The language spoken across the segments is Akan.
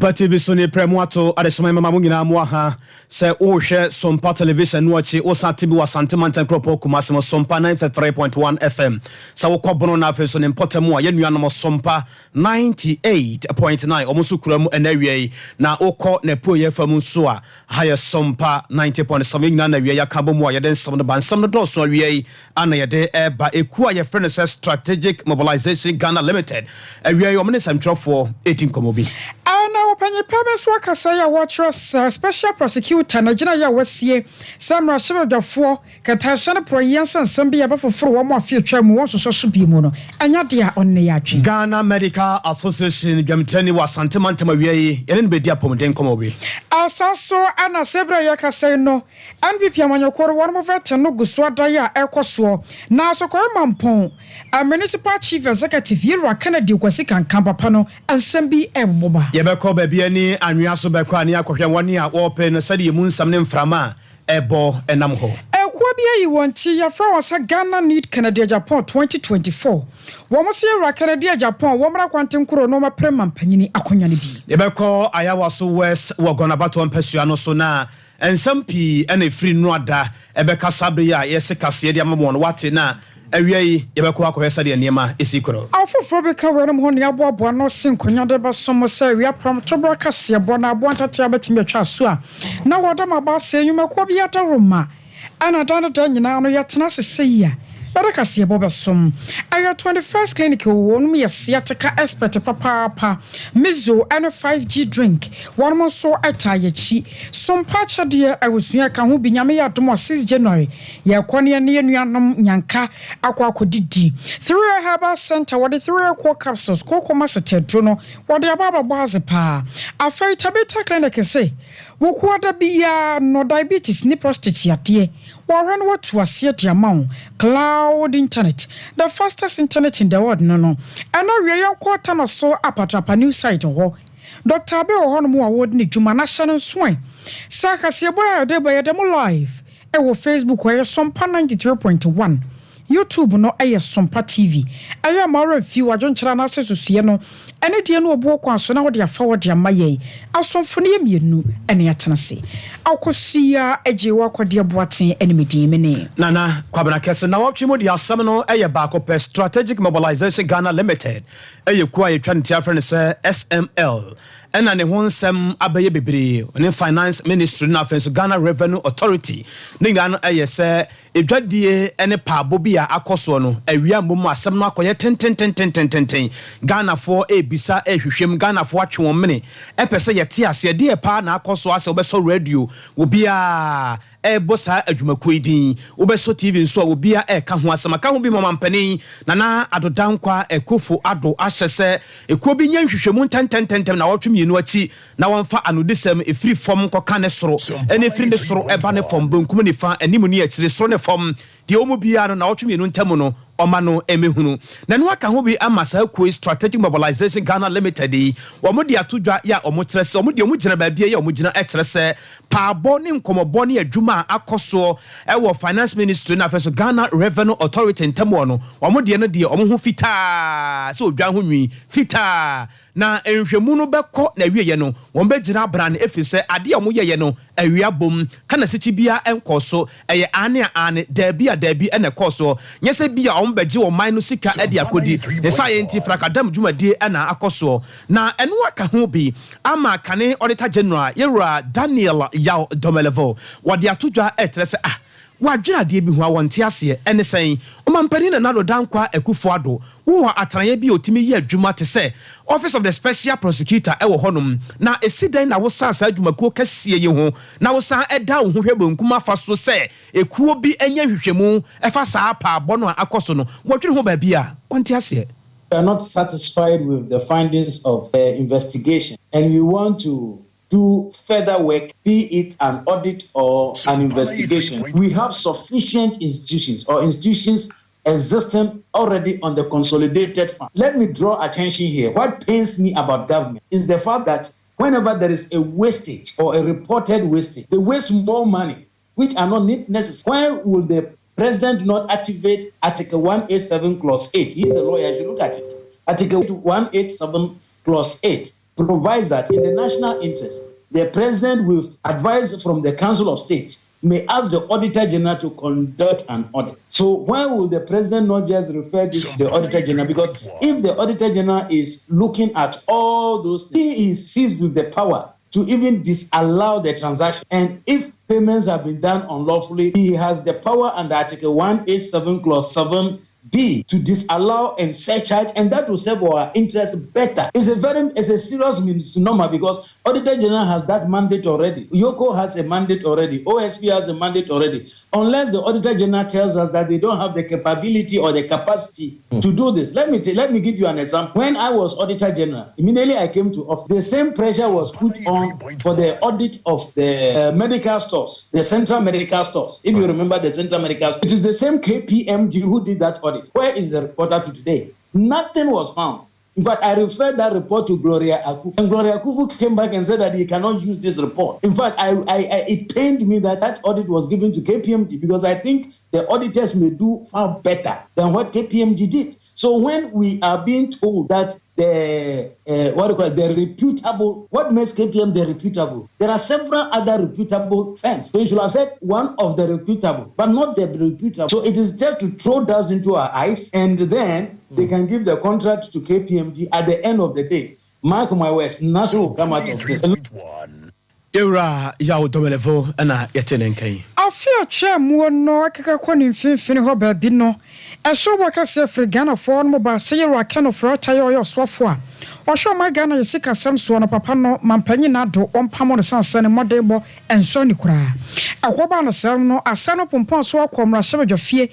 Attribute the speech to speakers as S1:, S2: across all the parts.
S1: Sompa TV so ne prɛ mu ato adehyema mama mo nyinaa mo aha sɛ wohwɛ Sompa Television no akyi wosan te bi wɔ Asante Mantam kuropɔn Kumasi mu Sompa 93.1 FM. Sɛ wokɔ Bono na afei so ne mpɔtam a yɛn nuanom Sompa 98.9 wɔn nso kura mu ɛnɛ awia yi, na wokɔ n'apueeɛ fam nso a ha yɛ Sompa 90.7. Yɛn nyinaa na awia yi aka bɔ mu a yɛde nsɛm no ba. Nsɛm no dɔɔso awia yi ana yɛde ɛba. Ekuo a yɛfrɛ no sɛ Strategic Mobilization Ghana Limited, awia yi wɔn ne nsɛmtwerɛfoɔ edi nkɔmmɔ bi.
S2: Na wɔpanyin pa bi nso akasa yi a wɔkyerɛ sɛ Special Prosecutor na gyina yɛ a wɔasie sɛ mmarahyɛbadwafoɔ kɛtɛahyɛ no porɔyɛ nsɛnsɛm bi a ɛbɛfoforo wɔn afe atwa mu wɔn sosɔ so bi mu no ɛnyɛ adeɛ a ɔne yɛ adwene.
S1: Ghana Medical Association dwamtenani wɔ Asante Mantam, awia yi yɛne no bɛdi apɔmuden nkɔmmɔ bi.
S2: Asa so ɛna sɛ berɛ a yɛkasa yi no, NPP amanyɔkuo no wɔn vetting no gu so adan a ɛrekɔ soɔ. Na Asokore Mampɔn Municipal Chief Executive Yewura Kennedy Kwasi Kankan papa no nsɛm bi ɛrebobɔ ba.
S1: Yɛbɛkɔ baabi ani anwea so bɛkɔ a ne akɔhwɛ wɔne a wɔrepɛ no sɛdeɛ emu nsɛm ne mframa a ɛbɔ ɛnam hɔ.
S2: Ekuo bi ayi wɔn ti, yɛfrɛ wɔn sɛ Ghana Need Kennedy Agyapong 2024. Wɔn nso yɛwura Kennedy Agyapong wɔn mmra kwantenkoro na wɔmmɛpere mampanyini akonnwa no bi.
S1: Yɛbɛkɔ Ayawaso West wɔ Gɔnabatoɔ mpasua no so, na nsɛm pii ɛna ɛfiri Nnuada ɛbɛka saa bere yi a yɛse kaseɛ de ama wɔn wate, na awia yi yɛbɛkɔ akɔhwɛ sɛdeɛ nneɛma ɛsi korɔ.
S2: Afoforɔ bi ka weinom ho nea aboaboa no se nkonnwa de bɛsom sɛ awia pram tobra kaseɛbɔ na aboa ntatea bɛtumi atwa so a na wɔda ma ba sɛ nnwumakuo bi adaworoma ɛna da no da nyinaa no yɛtena ase sɛ yi a bɛde kaseɛbɔ bɛsom. Ɛyɛ 21st Clinic wɔ wɔnom yɛ sciatica expert papaapa. Mizo ɛne 5G drink wɔnom nso ɛtaa yɛkyi. Sompa akyɛdeɛ awosua ɛka ho bi. Nyame yɛ adom a, 6 January yɛkɔ ne yɛne yɛn nuanom nyanka akɔ akɔdidi. 3 Herbal Center wɔde 3 core capsules kooko masetɛduro no wɔde aba abɛbɔ ase paa. Afei Tabita Clinic se wokuada biara no diabetes ne prostate yadeɛ wɔhwɛ no watu aseɛ de ama wo. Cloud Internet, the fastest internet in the world no ɛna wie. Yɛnkɔ Tano so Apatrapa new site hɔ. Dr Abe wɔ hɔnom a wɔde ne dwuma n'ahyɛ no nso ɛ sɛ akaseɛbɔ a yɛde ba yɛde mo live ɛwɔ Facebook, ɛyɛ Sompa 93.1. YouTube no ɛyɛ Sompa TV. Ɛyɛ ma ɔrɛ fi wadwenkyerɛ anaasɛ susuɛ no ɛne deɛ no ɔbuo kwan so na wɔde afa wɔde ama yɛn asomfo no yɛ mmienu ɛne atena se akɔsia agye wakɔdeɛ boaten ɛne medin me ne
S1: Nana Kwabena Kɛse. Na wɔtwe mu de asɛm no ɛyɛ baako pɛ. Strategic Mobilization Ghana Limited ɛyɛ kuo a yɛtwa ne ti afrɛ no sɛ SML, ɛna ne ho nsɛm abɛyɛ bebree ne Finance Ministry no afei nso Ghana Revenue Authority ne nyinaa no ɛyɛ sɛ edwadie ne paabo bi a akɔ soɔ no. Awia mmom asɛm no akɔyɛ tentententententen. Ghanafoɔ ebisa ehwehwɛm, Ghanafoɔ atwe wɔn mene ɛpɛ sɛ yɛte aseɛ deɛ paa na akɔ so asɛ wɔbɛsɔ radio, obiara ɛrebɔ saa adwumakuo yi din, wobɛsɔ TV nso a obiara ɛreka ho asɛm aka ho bi. Ma ɔmampanin Nana Addo Dankwa Akufo Addo ahyɛ sɛ ekuo bi nyɛ nhwehwɛmu ntɛntɛntɛntɛm na wɔtwe mmienu akyi na wɔmfa anodisɛm ɛfiri fam kɔka ne soro, ɛne ɛfiri ne soro ɛba ne fam, benkum nifa, anim ne akyire, soro ne fam deɛ wɔn mu biara no na wɔtwe mmienu ntam no ɔma no mmɛhunu. Na ɛno aka ho bi ama saa kuo yi, Strategic Mobilization Ghana Limited yi, wɔn de ato dwa yɛ a wɔn kyerɛ sɛ wɔn deɛ wɔn gyina baabi yɛ a wɔn gyina kyerɛ sɛ paabɔ ne nkɔmɔbɔ ne adwuma a akɔ soɔ ɛwɔ Finance Ministry na afei so Ghana Revenue Authority ntam wɔ no, wɔn deɛ no deɛ wɔn ho fitaa sɛ odwan ho nwi fitaa, na nhwɛmu no bɛkɔ na awieɛ no wɔn bɛgyina abran, ɛfiri sɛ adeɛ a wɔn yɛyɛ no awia bom kana sikyi biara nkɔɔ so. Ɛyɛ ane a ane, daabi a daabi ɛna ɛkɔɔ soɔ. Nyɛ sɛ bi a wɔn bɛgye wɔn man no sika ɛde akɔdi ne saa yɛ nti frakadam dwumadie ɛna akɔ soɔ. Na ɛno aka ho bi ama kane Auditor General yɛwura Daniel Yaw Domelevo wɔde ato dwa ɛkyerɛ sɛ ah, wadwene adeɛ bi ho a wɔnte aseɛ. Ɛne sɛn ɔmampanin Nana Addo Dankwa Akufo Addo wowɔ atenaeɛ bi a ɔtumi yɛ adwuma te sɛ Office of the Special Prosecutor ɛwɔ hɔnom, na ɛsi dɛn na wosan saa adwumakuo kɛseɛ yi ho na wosan ɛda wo ho hwɛ benkum afa so sɛ ekuo bi nyɛ nhwehwɛmu ɛfa saa paabɔ no a akɔ so no? Wɔdwene ho baabi a wɔnte aseɛ.
S3: We are not satisfied with the findings of the investigation and we want to do further work, be it an audit or an investigation. We have sufficient institutions or institutions existing already on the Consolidated Fund. Let me draw attention here. What pains me about government is the fact that whenever there is a wastage or a reported wastage, they waste more money, which are not necessary. When will the president not activate Article 187, Clause 8? He's a lawyer, you look at it. Article 187, Clause 8. provides that in the national interest, the president, with advice from the Council of State, may ask the Auditor General to conduct an audit. So why will the president not just refer this to the Auditor General? Because if the Auditor General is looking at all those things, he is seized with the power to even disallow the transaction. And if payments have been done unlawfully, he has the power under Article 187, Clause 7 B to disallow and surcharge, and that will serve our interest better. It's a very, it's a serious misnomer because Auditor General has that mandate already. EOCO has a mandate already. OSP has a mandate already. Unless the Auditor General tells us that they don't have the capability or the capacity to do this. Let me let me give you an example. When I was Auditor General, immediately I came to office, the same pressure was put on for the audit of the medical stores, the central medical stores. If you remember the central medical stores, it is the same KPMG who did that audit. Where is the report up to today? Nothing was found. In fact, I referred that report to Gloria Akuffo, and Gloria Akuffo came back and said that he cannot use this report. In fact, it pained me that that audit was given to KPMG because I think the auditors may do far better than what KPMG did. So when we are being told that the what do you call it, the reputable, what makes KPM the reputable? There are several other reputable firms. So you should have said one of the reputable, but not the reputable. So it is just to throw dust into our eyes, and then they can give the contract to KPMG at the end of the day. Mark my words, nothing will come out of this.
S1: Yɛwura Yaw Domelevo na yɛte ne nka yi.
S2: Afe a ɛtwaa muo no akeka kɔ ne mfinfini hɔ baabi no, ɛso bɔ kɛseɛ firi Ghanafoɔ no mu baa sɛ Yɛwura Ken Ofori-Atta yɛ ɔyɛ ɔsoafoɔ a ɔhwɛ ɔman Ghana yɛ sikasɛm soɔ no papa no mampanyin Addo ɔmpamo no sane sɛ ne mmɔdenbɔ nsɔ ani koraa. Ɛhɔ baa no sɛm no asɛm no pompɔn so akɔ mmarahyɛbadwafie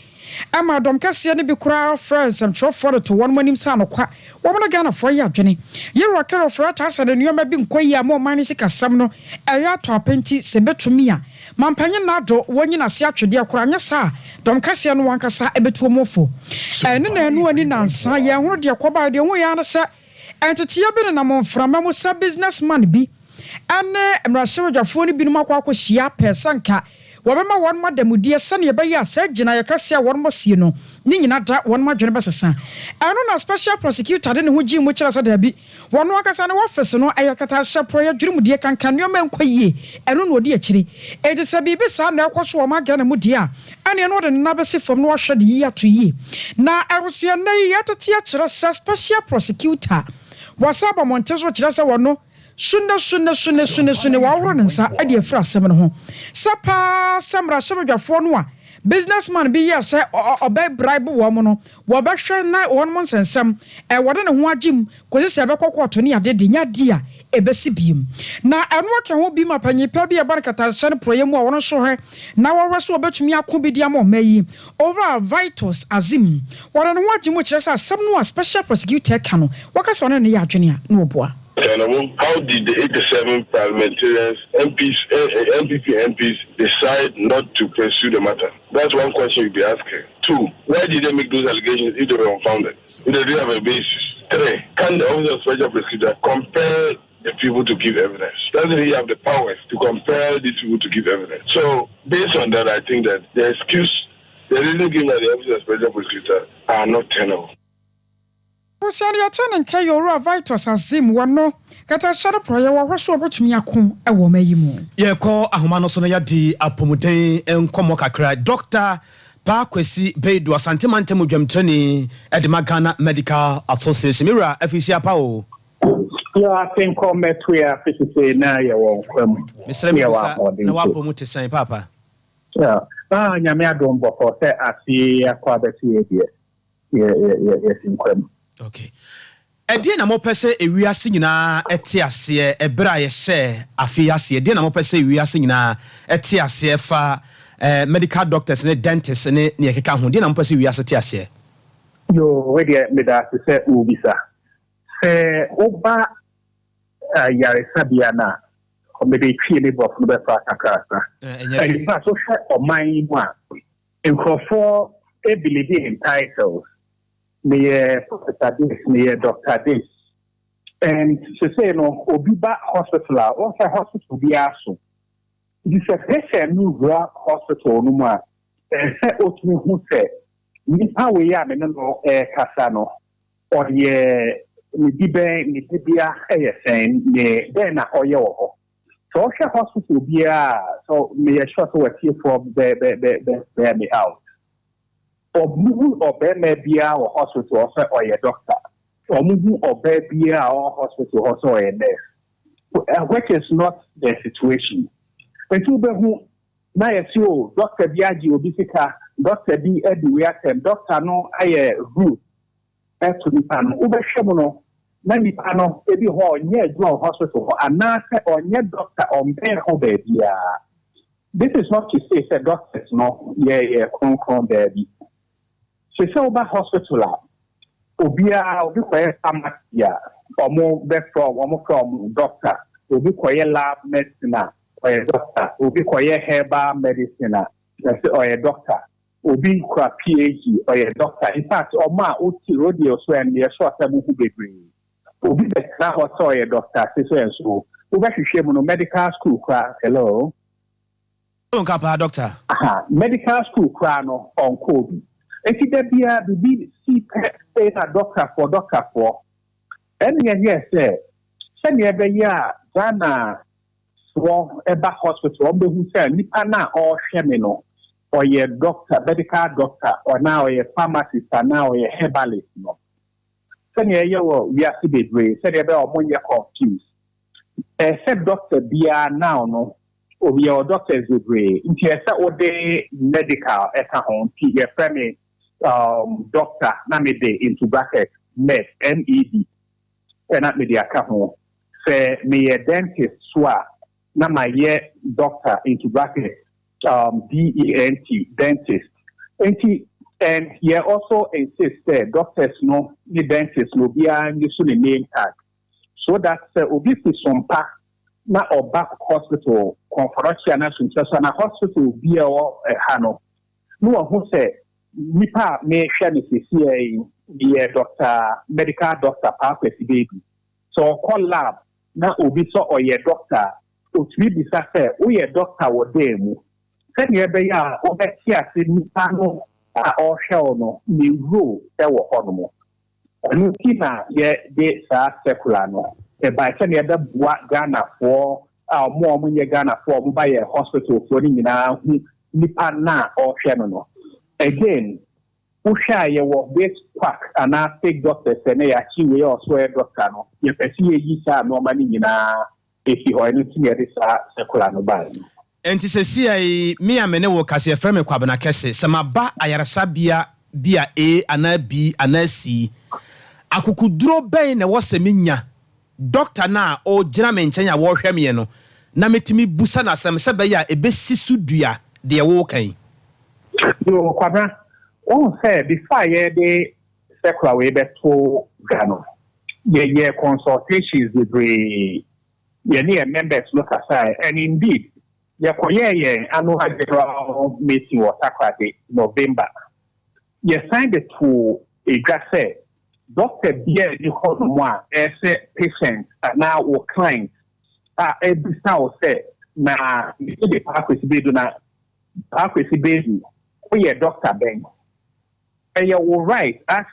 S2: Ɛma dɔm kɛseɛ no bi koraa frɛɛ nsɛmtwerɛfoɔ de too wɔnom anim sɛ anokwa, wɔn ne Ghanafoɔ yɛ adwene. Yɛwura Carol Ofori taa sɛ nneɛma bi nkɔ yie ama ɔman no sikasɛm no ɛyɛ atɔ apɛ nti sɛ ɛbɛtumi a, Mampanyin Nado wɔnyi n'ase atwedeɛ koraa anyɛ saa a dɔm kɛseɛ no ankasa bɛtu wɔn fo. Ɛne na ɛno ani nansa yɛnhunu deɛ ɛkɔbaeɛ, deɛ ɛhuiɛ ara ne sɛ nteteeɛ bi nenam mframa mu sɛ business man bi ne mmarahyɛbadwafoɔ no binom akɔ akɔhyia pɛɛ sɛ anka wɔbɛma wɔn adamudeɛ sɛdeɛ ɛbɛyɛ a saa gyinaeɛ kɛseɛ a wɔn asie no ne nyina da wɔn adwene bɛsesa. Ɛno na Special Prosecutor de ne ho gyee mu kyerɛɛ sɛ daabi, wɔn ankasa ne wɔfese no ɛyɛ kɛtɛahyɛ, porɔeɛ, adweremudeɛ, kankan, nneɛma ɛnkɔ yie, ɛno na ɔdi akyire. Enti sɛ biribi saa na ɛrekɔ so wɔ ɔman Ghana mu deɛ a, ɛneɛ na ɔde ne nan bɛsi fam na wahwɛ de yie ato yie. Na abusua nnɛ yi yɛtete akyerɛ sɛ Special Prosecutor wɔasan aba mmɔnten so kyerɛ sɛ wɔno Sune, sune, sune, sune, sune, Wahoro ne nsa de afiri asɛm no ho. Sɛ paa sɛ mmarahyɛbadwafoɔ no a business man bi yɛɛ sɛ ɔbɛ bribe wɔn no, wɔbɛhwɛ na wɔn nsɛnsɛm ɛ, wɔde ne ho agye mu kɔsi sɛ ɛbɛkɔ kɔɔto ne ade de, nyɛ adeɛ a ɛbɛsi biom. Na ɛno aka ho bi ma panyin pa bi a ɛba no katahyɛ no porɔeɛ mu a wɔn nso hwɛ na wɔhwɛ sɛ wɔbɛtumi ako bi de ama ɔman yi. Owura Vitus Azim, wɔde ne ho agye mu kyerɛ sɛ asɛm no a special prosecutor ka no, wɔka sɛ ɔne no yɛ adwene a, na wɔboa.
S4: How did the 87 parliamentarians, MPs, NPP MPs, decide not to pursue the matter? That's one question you'd be asking. Two, why did they make those allegations if they were unfounded? If they didn't have a basis? Three, can the Office of Special Prosecutor compel the people to give evidence? Doesn't he have the powers to compel these people to give evidence? So, based on that, I think that the excuse, the reason given by the Office of Special Prosecutor are not tenable.
S2: Abusua no yɛte ne nka yɛ Owura Vitus Azim wɔ no kɛtɛasehyɛ no porɔeɛ wɔ hwɛ so ɔbɛtumi ako wɔ ɔma yi mu.
S1: Yɛkɔ ahoma no so na yɛadi apɔmuden nkɔmmɔ kakra. Dɔkta Paa Kwesi Beidu, Asante Mantam dwamtrani de ma Ghana Medical Association. Me wura, afirihyia pa o.
S5: Yɛ ase nkɔ mmɛto yɛ afe sesei na yɛwɔ nkwa mu.
S1: Mesrɛ
S5: Yɛwɔ
S1: mebisa
S5: ahoɔden
S1: na
S5: nso.
S1: w'apɔ mu te sɛn paapa?
S5: Ah, Nyame adom bɔkɔɔ sɛ afe yi akɔ abɛto yɛ deɛ. yɛ yɛ yɛ yɛsi nkwa mu.
S1: Okay. Ɛdeɛn na mopɛ sɛ ewiase nyinaa te aseɛ ɛberɛ a yɛhyɛɛ afe yi aseɛ? Ɛdeɛn na mopɛ sɛ ewiase nyinaa te aseɛ fa eh, medical doctors ne dentists ne nea ɛkeka ho? Deɛn na mopɛ sɛ wiase te aseɛ?
S5: Yoo, wei deɛ meda ase sɛ wobisa. Sɛ woba ayaresabea no a, mede Twi ne Borɔfo no bɛfra kakra.
S1: Ɛnyɛ hwee.
S5: In fact, wohwɛ ɔman yi mu a, Nkurɔfoɔ believe in titles, meyɛ professor this, meyɛ doctor this and sesei no obi ba hospital a, wohu sɛ hospital biara so nti sɛ patient no wura hospital no mu a, ɛsɛ sɛ ɔtumi hu sɛ nipa wei a me ne no ɛrekasa no ɔyɛ. Ne dibɛn, ne dibea yɛ sɛn, ne dɛn na ɔyɛ wɔ hɔ. Sɛ wohwɛ hospital biara a, so meyɛ sure sɛ w'atiefoɔ bɛ bɛ bɛ bɛ bear me out. Wɔhu ɔbarima biara wɔ hospital hɔ sɛ ɔyɛ doctor. Wɔhu ɔbaa biara a ɔwɔ hospital hɔ sɛ ɔyɛ nurse. Which is not the situation. Nti wobɛhu na yɛse o doctor bi agye obi sika, doctor bi adi wei atɛm, doctor no ayɛ rude to nipa no. Wobɛhwɛ mu no na nipa no ebi hɔ a ɔnyɛ adwuma wɔ hospital hɔ anaasɛ ɔnyɛ doctor, ɔmbɛn hɔ baabiara. This is not to say sɛ doctors no yɛyɛ kronkron, daabi. Sɛ woba hospital a, obiara, obi kɔyɛ pharmacy a, ɔmo bɛfrɛ ɔmo, frɛ ɔmo doctor. Obi kɔyɛ lab medicine a, ɔyɛ doctor. Obi kɔyɛ herbal medicine a, yɛsɛ ɔyɛ doctor. Obi kura PhD, ɔyɛ doctor. In fact, ɔmo a wote radio so ɛno yɛ sure sɛ mohu bebree. Obi bɛtena hɔ sɛ ɔyɛ doctor ase so ɛnso wobɛhwehwɛ mu no, medical school kora, hello?
S1: Nka paa, doctor.
S5: Aha, medical school koraa no ɔnkɔɔ bi. Nti da biara biribi si pɛ sei na doctorfoɔ, doctorfoɔ. Ɛne yɛyɛɛ sɛ sɛnea ɛbɛyɛ a Ghana foɔ ɛba hospital, wɔn bɛhu sɛ nipa no a ɔrehwɛ me no ɔyɛ doctor, medical doctor ɔnaa ɔyɛ pharmacist anaa ɔyɛ herbalist no, sɛnea ɛyɛ wɔ wiase bebree, sɛnea ɛbɛyɛ a wɔn nyɛ confused. Ɛsɛ doctor biara now no, obi yɛ wɔ doctors bebree, nti ɛsɛ wode medical ɛka ho. Nti yɛfrɛ me doctor na mede into bracket med, med, ɛna mede aka ho. Sɛ meyɛ dentist so a, na mayɛ doctor into bracket dent, dentist. Nti and yɛ also insist sɛ doctors no ne dentist no, obiara nye so ne name tag so that sɛ obi fi Sompa na ɔba hospital Komfo Anokye anaa Suntreso na hospital bi a ɛwɔ ɛha no, na wɔn sɛ nipa a mehwɛ no sesia yi yɛ doctor, medical doctor Paa Kwasi Baby. Sɛ ɔkɔ lab na obi sɛ ɔyɛ doctor, otumi bisa sɛ, "Woyɛ doctor wɔ dan mu?" Sɛnea ɛbɛyɛ a wobɛte ase nipa no a ɔrehwɛ wo no ne role ɛwɔ hɔnom. Ɛno nti na yɛde saa circular no ɛbae, sɛnea ɛbɛboa Ghanafoɔ a ɔmo a ɔmo nyɛ Ghanafoɔ a ɔmo ba yɛ hospitalfoɔ no nyinaa hu nipa na ɔrehwɛ no. Again, wohwɛ a yɛwɔ this quack anaa fake doctors, sɛ ne yɛakyi wei a ɔso yɛ doctor no, yɛpɛ sɛ yɛyi saa nneɛma no nyinaa ɛfi hɔ. Ɛno nti na yɛde saa circular no bae no.
S1: Nti sɛsia yi, me a me ne wo kase, yɛfrɛ me Kwabena Kɛse. Sɛ maba ayaresabea bi a A anaa B anaa C, akokoduro bɛn na ɛwɔ sɛ menya doctor no a ɔgyina me nkyɛn a wɔrehwɛ meɛ no na metumi busa no asɛm sɛ bɛyɛ a ɛbɛsi so dua deɛ wɔreka yi?
S5: Yo, Kwabena, wɔn sɛ before a yɛde circular wei bɛto dwa no, yɛyɛ consultations bebree, yɛne yɛn members no kasae, and indeed yɛkɔyɛɛ yɛn annual general meeting wɔ Takoradi November. Yɛsan de to edwa sɛ doctor biara ni hɔnom a ɛsɛ patient anaa wo client a ɛbisa wo sɛ, "Na mede de Paa Kwesi Bedu, na Paa Kwesi Bedu, woyɛ doctor bɛn?" Ɛyɛ wo right as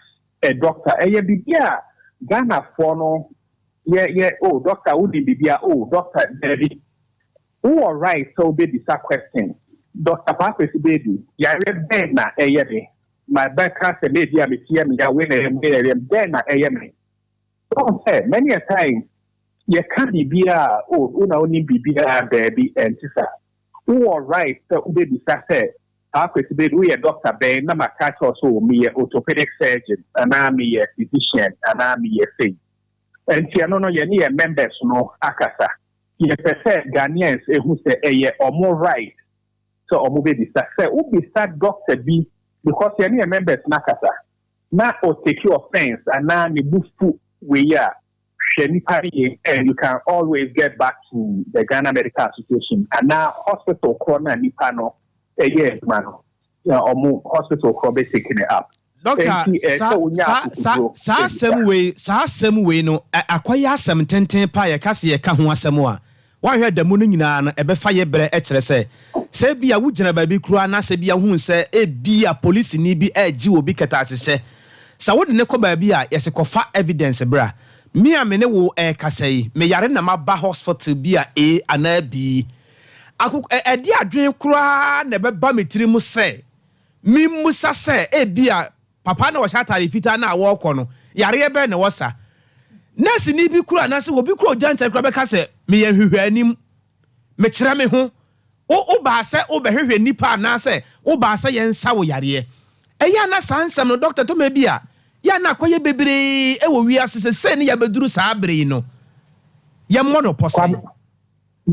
S5: a doctor. Ɛyɛ biribi a Ghanafoɔ no yɛ yɛ "Oh doctor, wodi biribi a, oh doctor." Daabi, wowɔ right sɛ wobɛbisa question, "Doctor Paa Kwesi Bedu, yareɛ bɛn na ɛyɛ me?" Ma bɛka sɛ maybe a metie me ya wei na ɛyɛ me, ɛyɛ bɛn na ɛyɛ me. Wɔn sɛ many a times yɛka biribi a, "Oh, wo na wonim biribiara." Daabi, ɛnte saa. Wowɔ right sɛ wobɛbisa sɛ, "Paa Kwesi Bedu, woyɛ doctor bɛn?" Na maka kyerɛw so, "Meyɛ orthopedic surgeon anaa meyɛ physician anaa meyɛ sei." Nti ɛno no, yɛne yɛ members no akasa. Yɛpɛ sɛ Ghanaians ehu sɛ ɛyɛ ɔmo right sɛ ɔmo bɛbisa. Sɛ wobisa doctor bi, because yɛne yɛ members no akasa, na ɔtake offence anaa ne bu fu wei a, hwɛ nipa no yie, and you can always get back to the Ghana Medical Association anaa hospital korɔ na nipa no ɛyɛ adwuma no na ɔmo hospital korɔ bɛ take it up.
S1: Doctor, saa asɛm wei no akɔyɛ asɛm tenten pa. Yɛka sɛ yɛka ho asɛm a, woahwɛ da mu no nyinaa no ɛbɛfa yɛ berɛ. Ɛkyerɛ sɛ bi a wogyina baabi koraa na sɛ bi a wohu sɛ ebi a polisini bi ɛregye obi kɛtɛasehyɛ, sɛ wode ne kɔ baabi a yɛsɛ kɔfa evidence bra. Me a me ne wo rekasa yi, meyare na maba hospital bi a A anaa B. Akok ɛ ɛde adwene koraa na ɛbɛba me tirim sɛ memmisa sɛ ebia papa no a ɔhyɛ atade fitaa no a wɔrekɔ no, yareɛ bɛn na ɛwɔ sa. Nɛɛseni bi koraa anaasɛ obi koraa a ɔgyina nkyɛn koraa bɛka sɛ meyɛ nhwehwɛanim. Mekyerɛ me ho. Wo wobaa sɛ wobɛhwehwɛ nnipa anaasɛ wobaa sɛ yɛnsa wo yareɛ? Ɛyɛ a na saa nsɛm no, Dɔkta Toma bi a, yɛ a na akɔyɛ bebree wɔ wiase sɛ sei ne yɛabɛduru saa bere yi no, yɛmmɔ no pɔ sɛn?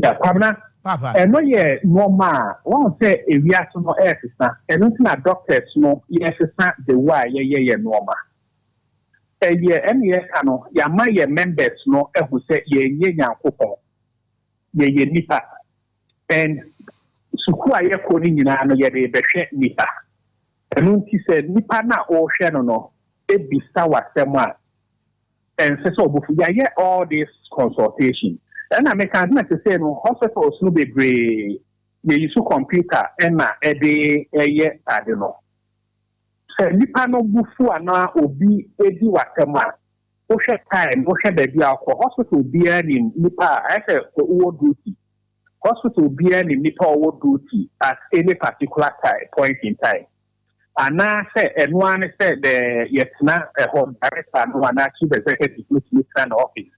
S5: Yeah, Kwabena,
S1: Paapa.
S5: ɛno yɛ nneɛma a wɔn sɛ ewiase no ɛresesa, ɛno nti na doctors no yɛresesa the way a yɛyɛ yɛn nneɛma. Ɛyɛ ɛna yɛka no, yɛama yɛn members no ahu sɛ yɛnyɛ Nyankopɔn. Yɛyɛ nnipa and sukuu a yɛkɔ no nyinaa no yɛde rebɛhwɛ nnipa. Ɛno nti sɛ nipa no a worehwɛ no no bisa wo asɛm a, ɛnsɛ sɛ wo bo fu. Yɛayɛ all this consultation. Ɛna meka na sesei no hospitals no bebree yɛ use computer na ɛde yɛ ade no. Sɛ nipa no bo fu anaa obi di w'asɛm a, Wohwɛ time, wohwɛ baabi a wokɔ, hospital biara nim nipa a, ayɛ sɛ wowɔ duty. Hospital biara nim nipa a ɔwɔ duty at any particular time, point in time. Anaasɛ ɛno ara ne sɛ the yɛtena ɛhɔ, director no anaa chief executive no tumi tena ne office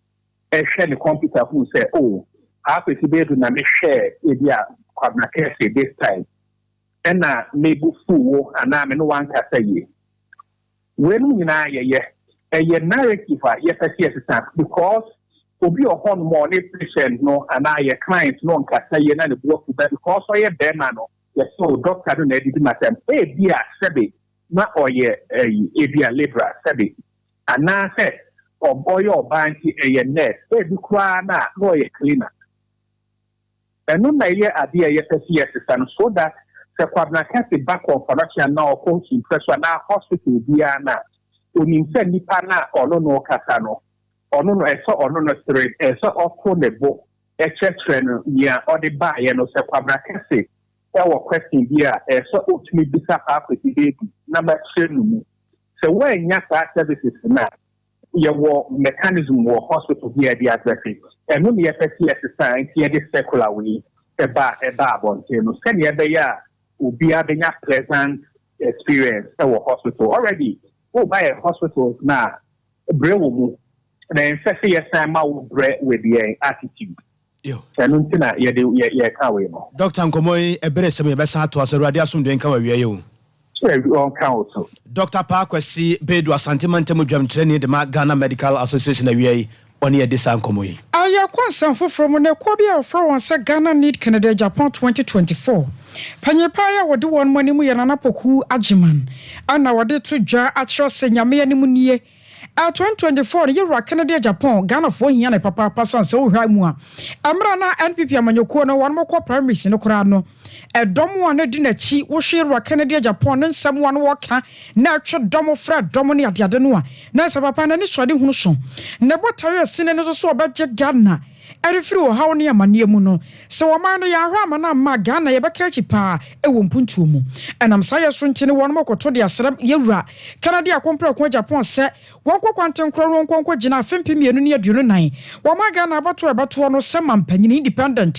S5: ɛhwɛ ne computer hu sɛ oh, Paa Kwesi Badu na mehwɛɛ ebi a Kwabena Kɛse this time, ɛna me bo fuu wo anaa me ne wo ankasa yie. Weinom nyinaa yɛyɛ. Ɛyɛ narrative a yɛpɛ sɛ yɛsesa because obi wɔ hɔnom a ɔne patient no anaa yɛ client no nkasa yie na ne bo afu but because ɔyɛ barima no yɛsɛ oh doctor no na adidi m'asɛm. Ebia sɛbe na ɔyɛ ɛyi ebia labourer sɛbe anaasɛ ɔyɛ ɔbaa nti ɛyɛ nurse ebi koraa no a na ɔyɛ cleaner. Ɛno na ɛyɛ adeɛ a yɛpɛ sɛ yɛsesa no so that sɛ Kwabena Kɛse ba Kɔmfɔnɔkye anaa ɔkɔ Hyimprɛ so anaa hospital biara no a, ɔnim sɛ nipa no a ɔno no rekasa no, ɔno no ɛsɛ ɔno no sere, ɛsɛ ɔto ne bo kyerɛkyerɛ no nea ɔde baeɛ no. Sɛ Kwabena Kɛse wɔ question bi a, ɛsɛ ɔtumi bisa Paa Kwesi Badu na makyerɛ no mu. Sɛ woannya saa services no a, Yɛwɔ mechanism wɔ hospital bi a yɛde address. Ɛno na yɛpɛ sɛ yɛsesa nti yɛde circular wei ba ɛba abɔnten no sɛnea ɛbɛyɛ a obiara bɛnya pleasant experience wɔ hospital. Already woba yɛn hospitals no a, brɛ wɔ mu na ɛnsɛ sɛ yɛsan ma wo brɛ with yɛn attitude.
S1: Yo.
S5: Ɛno nti na yɛde yɛ yɛka wei no.
S1: Doctor nkɔmmɔ yi ɛberɛ sɛ mu yɛbɛsan atoa so Awurade asomdwoe nka wo awia yi o.
S5: Ɔnka wo so.
S1: Doctor Paa Kwasi Bedu Asante Mantam dwamkyerɛni de ma Ghana Medical Association awia yi ɔne yɛ di saa nkɔmmɔ yi.
S2: Yɛkɔ nsɛm foforɔ mu na ekuo bi a wɔfrɛ wɔn sɛ Ghana Need Kennedy Agyapong 2024 panyin paa yi a wɔde wɔn anim yɛ Nana Poku Agyeman na wɔde to dwa akyerɛ sɛ Nyame anim nie 2024 no yɛwura Kennedy Agyapong Ghanafoɔ hia no papaapa sane sɛ wohwɛ mu a mmerɛ a na NPP amanyɔkuo no wɔn kɔ primaries no koraa no ɛdɔm a na di n'akyi wohwɛ yɛwura Kennedy Agyapong ne nsɛm a na wɔka na ɛtwe dɔm frɛ dɔm ne adeade no a na sɛ papa n'ani sɔ ade hunu so ne botaeɛ a ɛsene no nso so ɔbɛgye Ghana Ɛrefiri ɔhaw ne amaneɛ mu no, sɛ ɔman no yɛanhwɛ amma no amma a, Ghana yɛbɛka akyi paa wɔ mpuntuo mu. Ɛnam saa yɛ so nti no wɔnom kɔto de asrɛ Yɛwura Kennedy Akompreko Agyapong sɛ wɔnkɔ kwantenkorɔ no wɔnkɔ nkɔgyina afe 2024 wɔma Ghana abatoɔ a ɛbɛtoɔ no sɛ mampanyini, independent.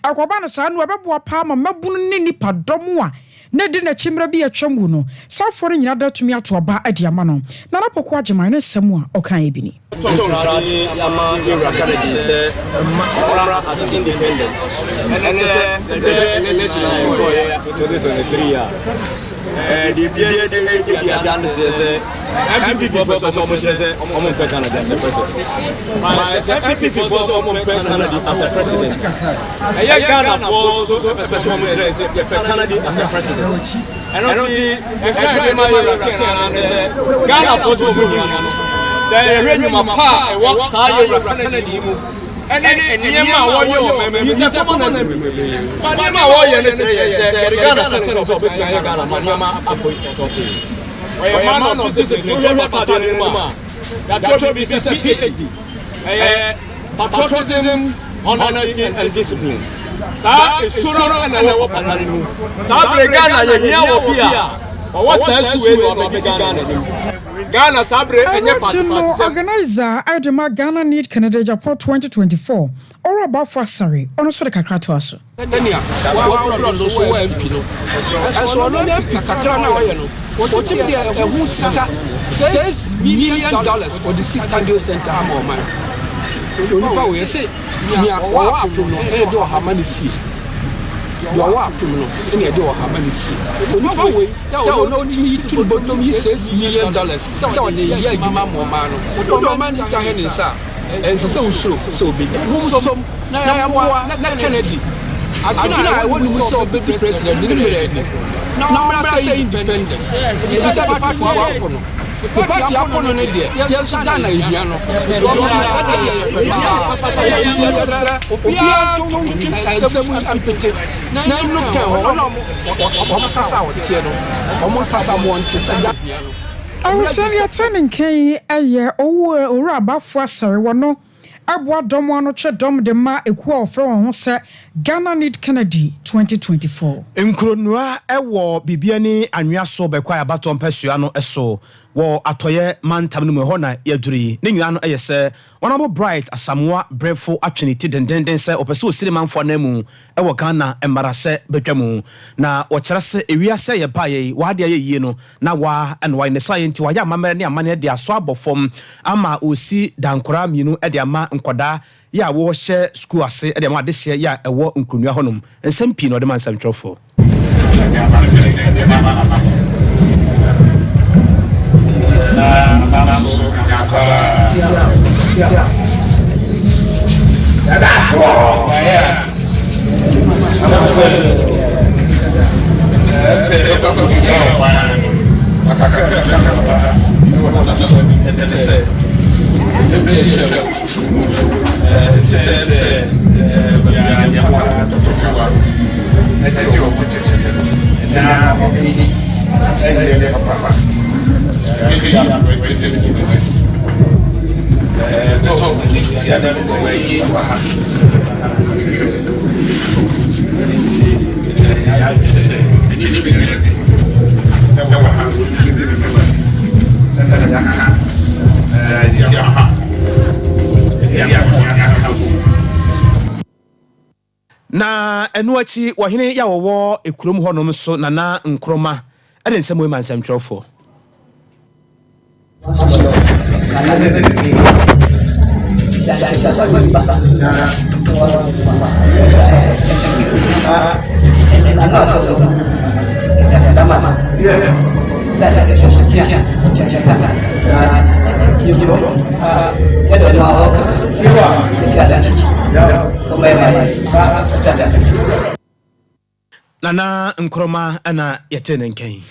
S2: Ɛkɔba no saa no a ɛbɛboa paa ma mmabunu ne nnipa dɔm a na edi n'akyi mmerɛ bi a atwam wu no, saafoɔ no nyinaa da atumi ato aba de ama no. Nana Poku Agyeman ne nsɛm a ɔkaeɛ bi ni.
S6: To nkra de ama Yɛwura Kennedy sɛ ɔmmra as independent. Ɛne sɛ yɛhwɛ election a yɛkɔeɛ 2023 a, deɛ bia de di adanseɛ sɛ NPP foɔ pɛ sɛ ɔmo kyerɛ sɛ ɔmo mpɛ Kennedy as a president. But sɛ NPP foɔ sɛ ɔmo mpɛ Kennedy as a president, Ɛyɛ Ghana foɔ nso so pɛ sɛ wɔn kyerɛ sɛ yɛpɛ Kennedy as a president. Ɛno nti yɛka yɛde ma yɛwura Ken ara ne sɛ Ghana foɔ so wɔn hia no. Sɛ yɛhwɛ nnwuma pa a ɛwɔ saa yɛwura Kennedy yi mu ɛne nneɛma a wɔyɛ wɔ mɛmɛ yi sɛ kɔmɔ na bi. Ba nneɛma a wɔyɛ no kyerɛ yɛ sɛ yɛde Ghana hyɛ sɛ no sɛ ɔbɛtumi ayɛ Ghana ma nneɛma akɔ tɔtee. Ɔyɛ man of discipline. Wohwɛ patadeɛ no mu a yɛatwerɛ biribi sɛ PhD. Ɛyɛ Patriotism, honesty and discipline. Saa esu no na ɛwɔ papa no mu. Saa bere Ghana yɛhia obi a ɔwɔ saa su wei na ɔbɛdi Ghana anim. Ghana saa bere
S2: Ɛno
S6: ɛnyɛ
S2: akyi
S6: party
S2: no,
S6: party sɛm.
S2: Organiser de ma Ghana Need Kennedy Agyapong 2024, Owura Baffour Asare, ɔno nso de kakra toa so.
S7: Sɛnea wɔaworɔ no so wɔ MP no, ɛso ɔno ne MP kakra no a ɔyɛ no, ɔtumi de ɛho sika $6 million ɔde si cardio center ama ɔman. Onipa wei ɛse nea ɔwɔ apem no ɛna ɛde ɔhama no sie. Deɛ ɔwɔ apem no ɛna ɛde ɔhama no sie. Onipa wei yɛ ɔno ɔtumi yi tu ne bɔtɔm yi $6 million sɛ ɔde yɛ adwuma ama ɔman no. Wode ɔman no sika hwɛ ne nsa a, ɛnsɛ sɛ wosuro sɛ obedi. Momsom na yɛmmoa na Kennedy adwene a ɛwɔ ne mu sɛ ɔbɛdi president no ne mmerɛ ani na ɔmmra sɛ independent efisɛ ne party fo apo no. Ne party apo no no deɛ, yɛn nso Ghana yɛhia no. Nti ɔmmra, ɛdeɛ yɛpɛ paa. Nti yɛsrɛ obiara nto ntwe nsɛm yi mpete na ɛnnu kɛn hɔ. Wɔn a wɔn kasa a wɔteɛ no, wɔn nkasa ma wɔnte sɛ Ghana hia no.
S2: Abusua no yɛte ne nka yi yɛ Owura Baffour Asare wɔ no boa dɔm ano twe dɔm de ma ekuo a wɔfrɛ wɔn ho sɛ Ghana Need Kennedy 2024.
S1: Nkuronua wɔ Bibiani Anwea so Bɛkwae abatoɔ mpasua no so wɔ Atɔeɛ mantam no mu, ɛhɔ na yɛaduru yi. Ne nyinaa no yɛ sɛ Honourable Bright Asamoah Brefo atwe ne ti dendenden sɛ ɔpɛ sɛ ɔsi ne manfoɔ ananmu wɔ Ghana mmarahyɛ badwa mu. Na wɔkyerɛ sɛ ewiase a yɛbaeɛ yi, w'adeɛ ayɛ yie no, na waa na wayɛ. Ne saa yɛ nti, wayɛ amammerɛ ne amanneɛ de asɔ abɔ fam ama ɔresi dankoraa mmienu de ama nkwadaa yɛ a wɔrehyɛ sukuu ase de ama adehyeɛ yɛ a ɛwɔ Nkronnua hɔnom. Nsɛm pii na ɔde ma nsɛmtwerɛfoɔ. Na ɛno akyi, ɔhene yi a ɔwɔ kurom hɔnom nso, Nana Nkrumah, de nsɛm wei ma nsɛmtwerɛfoɔ. Nana Nkrumah na yɛtee ne nka yi.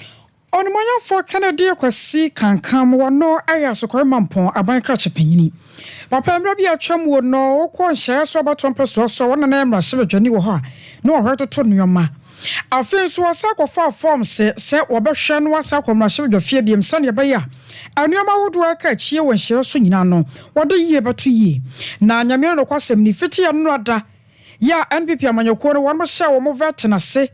S2: Onimuonyamfoɔ Kennedy Kwasi Kankam, wɔno yɛ Asokore Mampɔn aban krakye panyini. Papa mmerɛ bi a atwam wɔ no wokɔ nhyɛeɛ so abatoɔ mpɛsoa so a wɔn nana yɛ mmarahyɛbadwani wɔ hɔ a na wɔhwɛ toto nnoɔma. Afei nso wɔsan kɔfaa forms sɛ wɔbɛhwɛ na wɔasan akɔ mmarahyɛbadwafie biom sɛdeɛ ɛbɛyɛ a nnoɔma ahodoɔ a ɛka akyie wɔ nhyɛeɛ so nyinaa no wɔde yie bɛto yie. Na Nyame nokwasɛm ni, fiti ɛnora da yɛ a NPP amanyɔkuo no wɔnom hyɛɛ wɔn vetting ase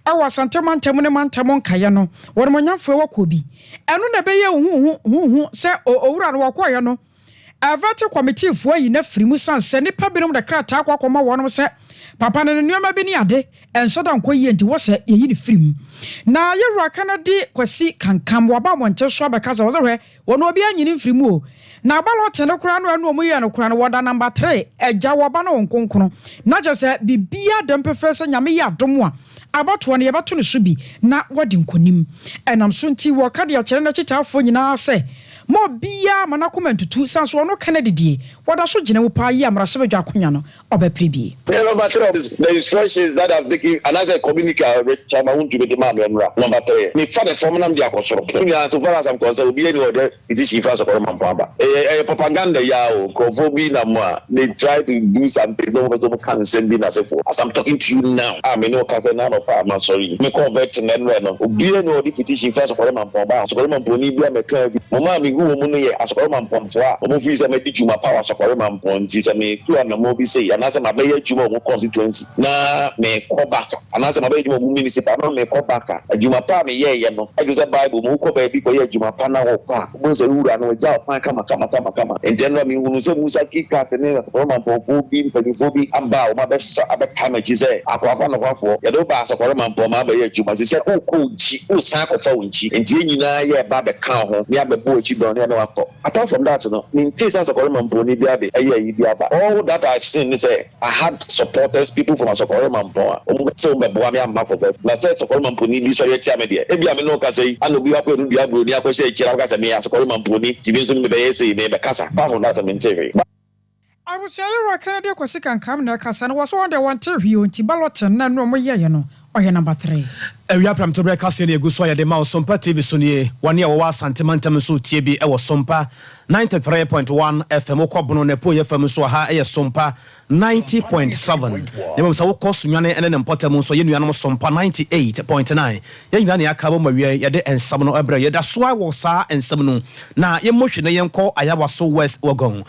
S2: wɔ Asante mantam ne mantam nkaeɛ no, wɔnom nyamfoɔ wɔ kɔɔ bi. Ɛno na ɛbɛyɛɛ huhu huhu sɛ owura no wɔkɔeɛ no, vetting committee foɔ ayi no afiri mu sane sɛ nnipa binom de krataa akɔ akɔma wɔnom sɛ papa no ne nneɛma bi ne ade ɛnhyɛ da nkɔ yie nti wɔ sɛ yɛyi no firi mu. Na yɛwura Kennedy Kwasi Kankam waba mmɔnten so abɛka sɛ wɔ sɛ hwɛ Wɔn obiara nyini mfiri mu o. Na balɔte no koraa no ɛno ɔmo yɛɛ no koraa no wɔda number three, Agya, Ɔba ne Honhom Kronkron. Na kyerɛ sɛ biribiara dam pefee sɛ Nyame yɛ adom a abatoɔ no yɛbɛto no so bi na wadi nkonim. Ɛnam so nti wɔka de akyerɛ n'akyitaafoɔ nyinaa sɛ ma obiara ma n'akoma ntutu sane sɛ ɔno Kennedy deɛ wɔda so gyina mu paa yi a mmarahyɛbadwa akonwa no ɔbɛpere bi.
S4: Me number three the instructions that I've taken anaasɛ communique a Richard Mahuntumi de maa me nnora number three me fa ne fam na mede akɔ soro ne nyinaa so far as I'm concerned obiara ni hɔ ɔde petition fa asɔkɔrɔ ma mpo aba ɛyɛ ɛyɛ propaganda yi ara o nkurɔfoɔ bi nam a they try to do something na wɔn pɛ sɛ wɔn ka nsɛm bi n'asefoɔ as I'm talking to you now a me ne wo kasa na anɔpa a masɔre yi me kɔɔ vetting nnora no obiara ni hɔ ɔde petition fa asɔkɔrɔ ma mpo aba asɔkɔrɔ ma mponi bi a mɛka bi mo maa me hu.
S8: mehu wɔ mu no yɛ Asɔkɔre Mampɔnfoɔ a wɔn firi sɛ madi dwuma pa wɔ Asɔkɔre Mampɔn nti sɛ metu anamɔn bi sei anaasɛ mabɛyɛ adwuma wɔ wɔn constituency na mekɔ back anaasɛ mabɛyɛ adwuma wɔ wɔn municipal na mekɔ back a, adwuma pa a meyɛeɛ no te sɛ Bible mu, wokɔ baabi kɔyɛ adwuma pa na wokɔ a, wobɛhu sɛ wo wura no wagya wo kwan kama kama kama kama. Enti ɛno a mehunuu sɛ Musa Kikat ne Asɔkɔre Mampɔnfoɔ bi mpanimfoɔ bi aba a wɔabɛsa abɛtaa m'akyi sɛ, Akoa pa nokwafoɔ, yɛde wo baa Asɔkɔre Mampɔn ma abɛyɛ adwuma, seesei worekɔ wo nkyi, woresan akɔfa wo nkyi, enti yɛn nyinaa yɛreba abɛka wo ho ne abɛbɔ w'akyi dɔn ne yɛne wo akɔ. Apart from that no, mentee sɛ Asɔkɔre Mampɔnni biara de ɛyɛ ayi bi aba. All that I've seen ne sɛ I had supporters, people from Asɔkɔre Mampɔn a wɔn sɛ wɔn bɛboa me amma kɔkɔ. Na sɛ Asɔkɔre Mampɔnni bi sɔre atia me deɛ, ebia me ne wo kasa yi, ana obi akɔ ɛno dua buroni akɔhyɛ akyire akɔka sɛ meyɛ Asɔkɔre Mampɔnni, nti me nso mebɛyɛ sei, mebɛkasa. Apart from that no, mentee hwee.
S2: Abusua yi wura Kennedy Kwasi Kankam na ɛkasa no, wɔse wɔn deɛ wɔnte hwee o, nti balloting no a nnora wɔn yɛeɛ no, ɔyɛ number three.
S1: Awia prɛmtoberɛ kaseɛ na ɛgu so a yɛde ma wo Sompa TV so nie. Wɔne a wɔwɔ Asante mantam nso retie bi wɔ Sompa 93.1 FM. Wokɔ Bono ne Apueeɛ fam nso a, ha yɛ Sompa 90.7. Na mmom sɛ wokɔ Sunyani ne ne mpɔtam nso a, yɛn nuanom Sompa 98.9. Yɛn nyinaa na yɛaka abom awie yɛde nsɛm no brɛ. Yɛda so ara wɔ saa nsɛm no mu, na yɛmmɔ hwi na yɛnkɔ Ayawaso West Wuogon.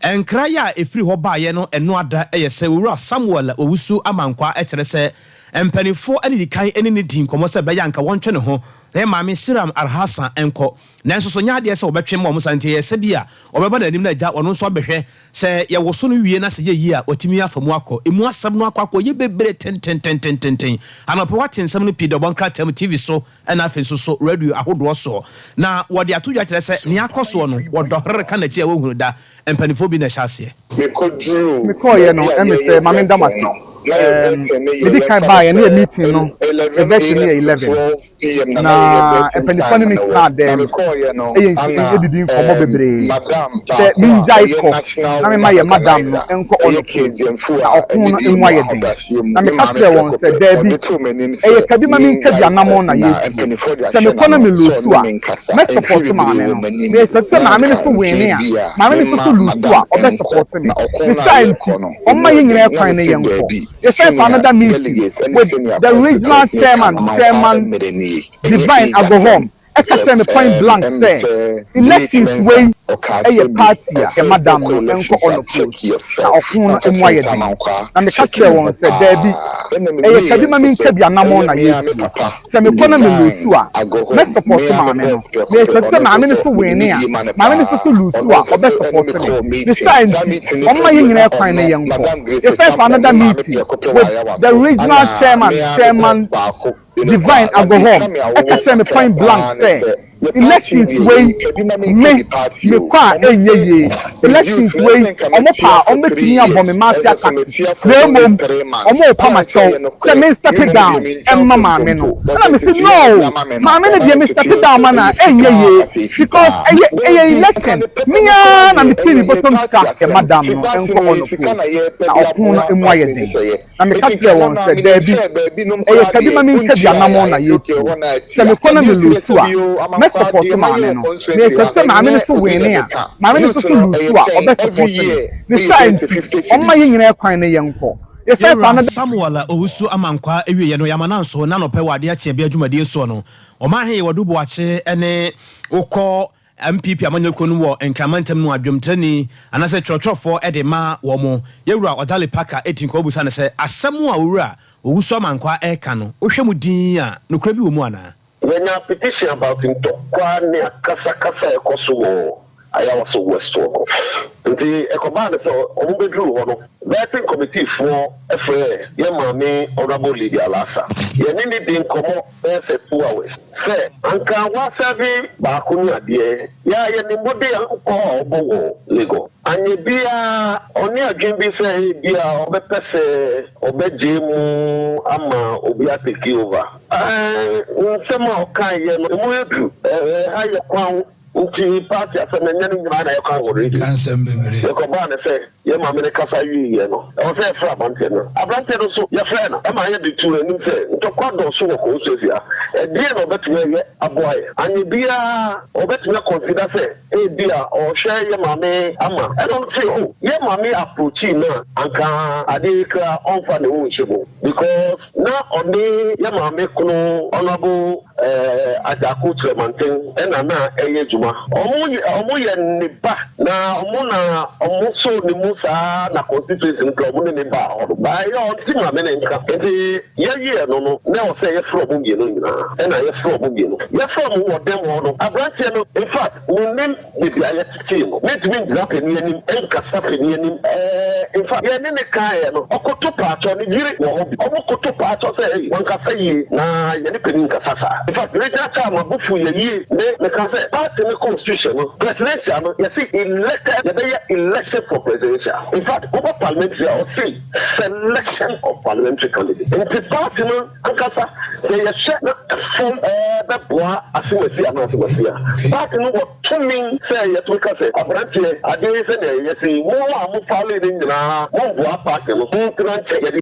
S1: Nkra yi a ɛfiri hɔ baeɛ no ɛno ada yɛ sɛ Owura Samuel Owusu Amankwah kyerɛ sɛ mpanimfoɔ adidi kan ne no dii nkɔmmɔ sɛ ɛbɛyɛ a anka wɔntwe ne ho na yɛn maame Siram Alhassan nkɔ. Nanso so nyɛ adeɛ sɛ wɔbɛtwe ma wɔn saa nti ɛyɛ sɛ bi a wɔbɛba n'anim na agya ɔno nso abɛhwɛ Sɛ yɛwoso no wie na sɛ ɛyɛ yie a, watumi afa mu akɔ. Emu asɛm no akɔ akɔyɛ bebree tententententen. Anɔpa woate nsɛm no pii dɔbɔ nkrataa mu, TV so, ɛna afei nso so radio ahodoɔ soɔ. Na wɔde ato dwa kyerɛ sɛ nea akɔ soɔ no, wɔdɔ herr ka n'akyi a wɔnhunu da. Mpanimfoɔ bi na ɛhyɛ aseɛ.
S4: Mekɔduruu
S9: Mekɔeɛ no,
S4: baabi a
S9: ɛme
S4: yɛyɛ
S9: sɛ, ma menda mo
S4: vetting
S9: ase.
S4: no, na yɛ
S9: Ɛɛm,
S4: vetting no yɛ
S9: medi kan
S4: yɛmfa no
S9: baeɛ, na
S4: sɛ
S9: yɛ meeting no, yɛ
S4: 11
S9: vetting no
S4: AM
S9: yɛ
S4: to
S9: 11.
S4: 12 PM na
S9: Na
S4: na yɛyɛ vetting
S9: mpanimfoɔ ne
S4: time
S9: me
S4: no wɔ.
S9: tenaa
S4: Na
S9: dan mu
S4: mekɔeɛ no,
S9: yɛ nhyi
S4: ana
S9: yɛdidi nkɔmmɔ
S4: ɛɛm
S9: bebree
S4: madam
S9: sɛ
S4: baako a
S9: mengyae
S4: ɔyɛ
S9: kɔ
S4: national
S9: na memma
S4: woman
S9: yɛn madam no
S4: organizer,
S9: nkɔ
S4: ɛyɛ
S9: ɔno
S4: Kate
S9: post,
S4: Gyamfuu
S9: na
S4: a
S9: ɔko no
S4: anidie
S9: mu
S4: mu
S9: ayɛ den.
S4: ahobrɛaseɛ mu,
S9: Na
S4: me
S9: meka
S4: maame
S9: kyerɛɛ wɔn
S4: prɛko
S9: sɛ,
S4: pɛ,
S9: Dabi,
S4: ɔde too m'anim
S9: ɛyɛ
S4: sɛ
S9: kabi ma menka bi
S4: mengyae kɔ
S9: anammɔn na
S4: na
S9: yɛretuo.
S4: mpanimfoɔ de
S9: Sɛ
S4: ahyɛ
S9: mekɔ na
S4: n'ano
S9: me
S4: sɛ
S9: luusu
S4: ɔne
S9: a,
S4: me nkasa.
S9: mɛ
S4: Mfeɛ
S9: support
S4: bebree
S9: maame
S4: wɔ
S9: no.
S4: m'anim
S9: Me expect sɛ
S4: na
S9: maame no
S4: anka
S9: so
S4: mfeɛ
S9: win a,
S4: bi a
S9: maame no nso
S4: memma
S9: so luusu
S4: madam
S9: a, ɔbɛ
S4: nkɔ
S9: support me.
S4: na ɔko
S9: Ne
S4: no a
S9: saa nti,
S4: yɛrekɔ no emu
S9: ɔmma yɛn
S4: ɔden
S9: nyinaa
S4: na
S9: kwan na
S4: mese
S9: yɛnkɔ.
S4: daabi
S9: Yɛsan faa
S4: senior
S9: another meeting
S4: delegates ne
S9: with
S4: senior
S9: the regional
S4: constituents ne ka
S9: chairman,
S4: amankwaa
S9: Chairman
S4: mmerɛ nie ɛnyɛ
S9: Divine
S4: age asɛm
S9: Agohom, ɛka kyerɛɛ me point
S4: ɛɛm
S9: blank
S4: ɛm
S9: sɛ
S4: sɛ GH
S9: elections
S4: Mensah
S9: wei
S4: ɔkaa
S9: yɛ
S4: asɛm bi
S9: party a
S4: ɔse
S9: yɛ madam
S4: wokɔ
S9: no nkɔ
S4: elections a
S9: unopposed
S4: check
S9: na
S4: yourself
S9: ɔko no
S4: Patrick
S9: mu ayɛ
S4: Mensah
S9: den.
S4: Amankwaa
S9: Na meka
S4: check
S9: kyerɛɛ
S4: me
S9: wɔn
S4: ho
S9: sɛ daabi,
S4: paa ɛna
S9: ɛyɛ
S4: mewieɛ
S9: kabi ma
S4: nso
S9: menka
S4: so
S9: bi anammɔn
S4: ɛyɛ
S9: na
S4: me ara me
S9: yɛretuo.
S4: papa
S9: Sɛ mekɔ na me
S4: Divine
S9: lose a,
S4: Agohom
S9: mɛ
S4: me
S9: support
S4: ara me
S9: maame no.
S4: boss prɛko
S9: Me
S4: pɛ
S9: expect sɛ
S4: ɔno nso
S9: maame no
S4: so
S9: so
S4: mede
S9: win a,
S4: nidie ma no
S9: maame no nso so
S4: paa
S9: lose
S4: ɔno
S9: a,
S4: nso
S9: ɔbɛ
S4: so ɛne
S9: support
S4: me
S9: me.
S4: kɔɔ
S9: Ne
S4: meeting
S9: saa
S4: saa
S9: nti,
S4: meeting no
S9: ɔmma
S4: kɔ
S9: yɛn
S4: wie na
S9: nyinaa kwan na
S4: ɔno
S9: yɛnkɔ.
S4: Madam Grace
S9: Yɛsan faa
S4: Acheampong
S9: another
S4: me maame
S9: meeting
S4: prɛko pɛ wɔ
S9: with
S4: Ayawa
S9: the
S4: so
S9: regional
S4: ɛna
S9: chairman,
S4: me ara me boss
S9: Chairman
S4: baako de no kɔ
S9: Divine
S4: a na deɛ
S9: Agohom
S4: ɛtwa me awoɔ
S9: ka kyerɛɛ me
S4: kakra
S9: point blank
S4: paa ne
S9: sɛ,
S4: sɛ yɛ party
S9: Elections
S4: deɛ
S9: wei
S4: yɛyi kabi ma menka
S9: me
S4: bi party o
S9: mekɔ a
S4: ɔmo
S9: ɛnyɛ
S4: se
S9: yie,
S4: me dues
S9: elections
S4: no
S9: wei
S4: ɛsɛ nka
S9: ɔmo pɛ
S4: metua
S9: a
S4: for
S9: ɔmo
S4: three
S9: bɛtumi abɔ me
S4: years
S9: mafia
S4: ɛnso so
S9: taxes
S4: metua for
S9: na
S4: only
S9: mmom
S4: three
S9: ɔmo
S4: months
S9: repa
S4: ɛna
S9: ma
S4: mesɛ
S9: kyɛw
S4: ɛyɛ
S9: sɛ
S4: nokorɛ
S9: me
S4: me
S9: step
S4: mmom deɛ
S9: down
S4: mentwa
S9: mma maame no.
S4: nkontompo
S9: Ɛna
S4: but
S9: mese
S4: nteteeɛ a yɛde
S9: no,
S4: ama me no
S9: maame no
S4: wɔma
S9: deɛ
S4: me
S9: me step
S4: teteeɛ
S9: down
S4: sɛ
S9: ma no a
S4: ɛyɛ
S9: ɛnyɛ
S4: fitaa
S9: yie
S4: afei
S9: because
S4: fitaa
S9: ɛyɛ ɛyɛ
S4: daabi nka
S9: election,
S4: ne
S9: me
S4: pɛpɛ no koraa
S9: ara na
S4: deɛ
S9: metee
S4: ɛyɛ
S9: me
S4: yɛ
S9: bɔtɔm
S4: party
S9: sika yɛ
S4: asɛm
S9: madam
S4: te
S9: no
S4: party
S9: nkɔ
S4: no
S9: on
S4: yɛ sika
S9: post
S4: na yɛpɛ
S9: na
S4: de
S9: ɔko no
S4: aboa
S9: mu
S4: party
S9: ayɛ den.
S4: nhyehyɛeɛ
S9: Na meka
S4: eti nka
S9: kyerɛɛ
S4: na
S9: wɔn
S4: na
S9: sɛ,
S4: menim
S9: Dabi,
S4: sɛ baabinom
S9: ɛyɛ
S4: koraa
S9: kabi
S4: deɛ
S9: ma menka bi
S4: wontua yɛ
S9: anammɔn
S4: a
S9: na
S4: yɛse okay
S9: yɛretuo.
S4: ɛhɔ na
S9: Sɛ
S4: atua
S9: mekɔ na
S4: dues deɛ
S9: meluusu
S4: sɛ
S9: a,
S4: bio amankwaa
S9: mɛsɔpɔto
S4: deɛ mayɛ
S9: maame
S4: wɔ
S9: no.
S4: constituency
S9: Meyɛ
S4: ha
S9: sɛ maame no
S4: ɛnyɛ
S9: so
S4: obi na
S9: wene a,
S4: ɛbɛka
S9: maame no
S4: dues
S9: nso so
S4: no
S9: luusu
S4: ɛyɛ
S9: a,
S4: sɛn every
S9: ɔbɛsɔpɔto me.
S4: year
S9: Ne
S4: ɛyɛ
S9: saa
S4: bɛyɛ sɛ
S9: nti,
S4: 50
S9: ɔmma yɛn
S4: cedis.
S9: nyinaa kwan na yɛnkɔ. Yɛsan faa
S1: Yɛwura
S9: no.
S1: Samuel Owusu Amankwaa awieɛ no, yɛama no anso n'anɔpɛ wɔ adeɛ kyeɛ bea dwumadie soɔ no, Ɔmanhene Yewɔdu Boakye ne wokɔ NPP amanyɔkuo no wɔ Nkran mantam no a dwamtirani anaasɛ twerɛtwerɛfoɔ de ma wɔn, Yɛwura Odali Parker ti nkɔmmɔ bisa no sɛ, asɛm a Owura Owusu Amankwaa reka no, wohwɛ mu dinn a, nokorɛ bi wɔ mu anaa?
S10: Yɛnyaa petition about ntɔkwa ne akasakasa a ɛkɔ so wɔ Ayawaso West hɔ no. Nti ɛkɔbaa no sɛ wɔn bɛduruu hɔ no, Vetting Committee foɔ frɛɛ yɛn maame Honourable Lydia Alasa. Yɛne no dii nkɔmmɔ bɛyɛ sɛ 2 hours sɛ anka wasɛve baako ne adeɛ. Yɛ a yɛnim mmɔden a nkɔ a ɔbɔ wɔ Legon. Anyɛ biara ɔne adwene bi sɛ ebia ɔbɛpɛ sɛ ɔbɛgye mu ama obi atake over. Ɛɛ nsɛm a ɔkaeɛ no emu yɛ duru. Ɛha yɛ kwan nti party asɛm no ɛnyɛ ne nyinaa na yɛka wɔ radio.
S11: Ka nsɛm bebree.
S10: Yɛkɔbaa no sɛ yɛn maame no kasa wieeɛ no, ɛwɔ sɛ yɛfrɛ aberanteɛ no. Aberanteɛ no nso yɛfrɛɛ no ma yɛde too n'anim sɛ ntɔkwa dɔɔso wɔ constituency ha, ɛdeɛn na ɔbɛtumi ayɛ aboa yɛn? Anyɛ biara ɔbɛtumi akɔnsida sɛ ebia ɔrehwɛ yɛn maame ama. Ɛna ɔno se oh, yɛn maame approachii no a anka adeɛ yi koraa ɔmfa ne ho nhyɛ mu because na ɔne yɛn maame kunu Honourable. Agyarko Kyerɛmanten na na ɛyɛ adwuma. Wɔn yɛ ne ba na wɔn na wɔn soo ne mu saa na constituency no koraa wɔn ne ne baa hɔ no. But ɛyɛ ɔnte maame no nka. Nti yɛwieɛ no no na ɛwɔ sɛ yɛfrɛ wɔn mmienu nyinaa. Ɛna yɛfrɛ wɔn mmienu. Yɛfrɛ wɔn wɔ dɛm hɔ no, aberanteɛ no in fact mennim baabi a yɛtetee no. Mentumi ngyina panin anim nkasa panin anim. Ɛɛ in fact yɛne no kaeɛ no ɔkoto paakyɛw, ne yere wɔ hɔ bi. Wɔkoto paakyɛw sɛ ei wankasa yie na yɛne panin nkasa saa. In fact regional chairman bo fuu yɛn yie. Me meka sɛ party no constitution no presidential no yɛse elected yɛbɛyɛ election for presidential. In fact woba parliamentary a ɔse selection of parliamentary candidate. Nti party no ankasa sɛ yɛhwɛ na ɛfam bɛboa asemasi anaa asemasi a, party no wɔ tumi sɛ yɛtumi ka sɛ aberanteɛ adeɛ yi sɛdeɛ yɛsi yi mo a mo file no nyinaa momboa party no montena nkyɛn yɛde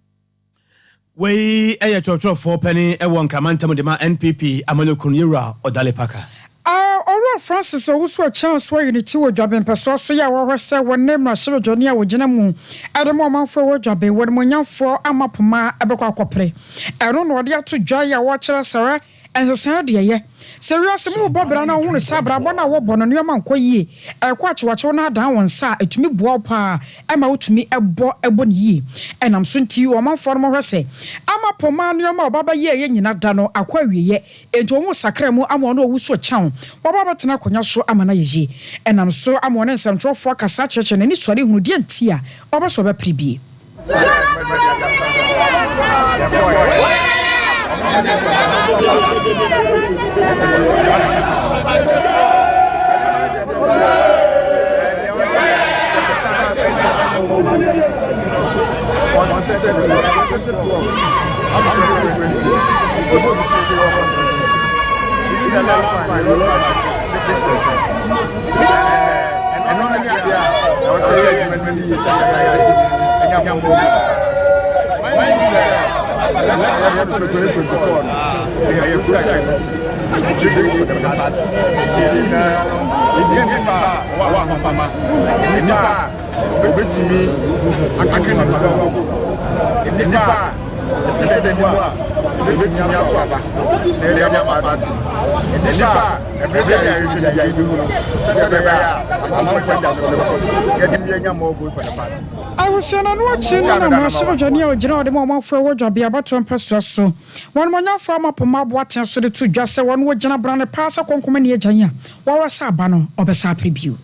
S1: Wei yɛ twerɛtwerɛfoɔ panin wɔ Nkraman ntam de ma NPP amanyɔkuo no, Yɛwura Odale Parker.
S2: Owura Francis Owusu Acheaw nso ayi ne ti wɔ Dwaben mpɛsoa so yɛ a wɔhwɛ sɛ wɔne mmarahyɛbadwani a wɔgyina mu de ma ɔmanfoɔ ɛwɔ Dwaben wɔ animuonyamfoɔ ama poma bɛkɔ akɔpere. Ɛno na ɔde ato dwa yi a wɔkyerɛ sɛ nsesaeɛ deɛ ɛyɛ. Sɛ wiase mu rebɔ bra na wohunu sɛ abrabɔ no a wɔbɔ no nneɛma nkɔ yie, ɛrekɔ akyewakyew na adan wo nsa a, ɛtumi boa wo paa ma wotumi bɔ bɔ no yie. Ɛnam so nti ɔmanfoɔ no hwɛ sɛ ama poma nneɛma a ɔba bɛyɛeɛ nyina da no akɔ awieɛ. Enti wɔn sakra mu ama ɔne owusu ɔkyɛn wɔaba abɛtena akonnwa so ama no ayɛ yie. Ɛnam so ama ɔne nsɛmtwerɛfoɔ akasa akyerɛkyerɛ n'anisoadehunu deɛ nti a ɔbɛ sɛ ɔbɛpere bie.
S11: Obetumi aka nipa nnipa a ɛhwɛ n'anim a ebetumi ato aba na yɛde ama party nnipa a ɛbɛrɛ bi a yɛhwɛ bi a yɛbɛhu no sɛdeɛ ɛbɛyɛ a amanfoɔ anidasoɔ no bɛkɔ so yɛde bi anya more vote for the party.
S2: Abusua no ano akyi no na mmarahyɛbadwani a ɔgyina ɔde ma ɔmanfoɔ ɛwɔ Dwabea abatoɔ mpasua so wɔn animuonyamfoɔ ama poma aboaten so de to dwa sɛ wɔn wɔgyina brane paa sɛ kɔnkɔm ani agyan a Wɔwɔ sɛ aba no ɔbɛsa apere bio.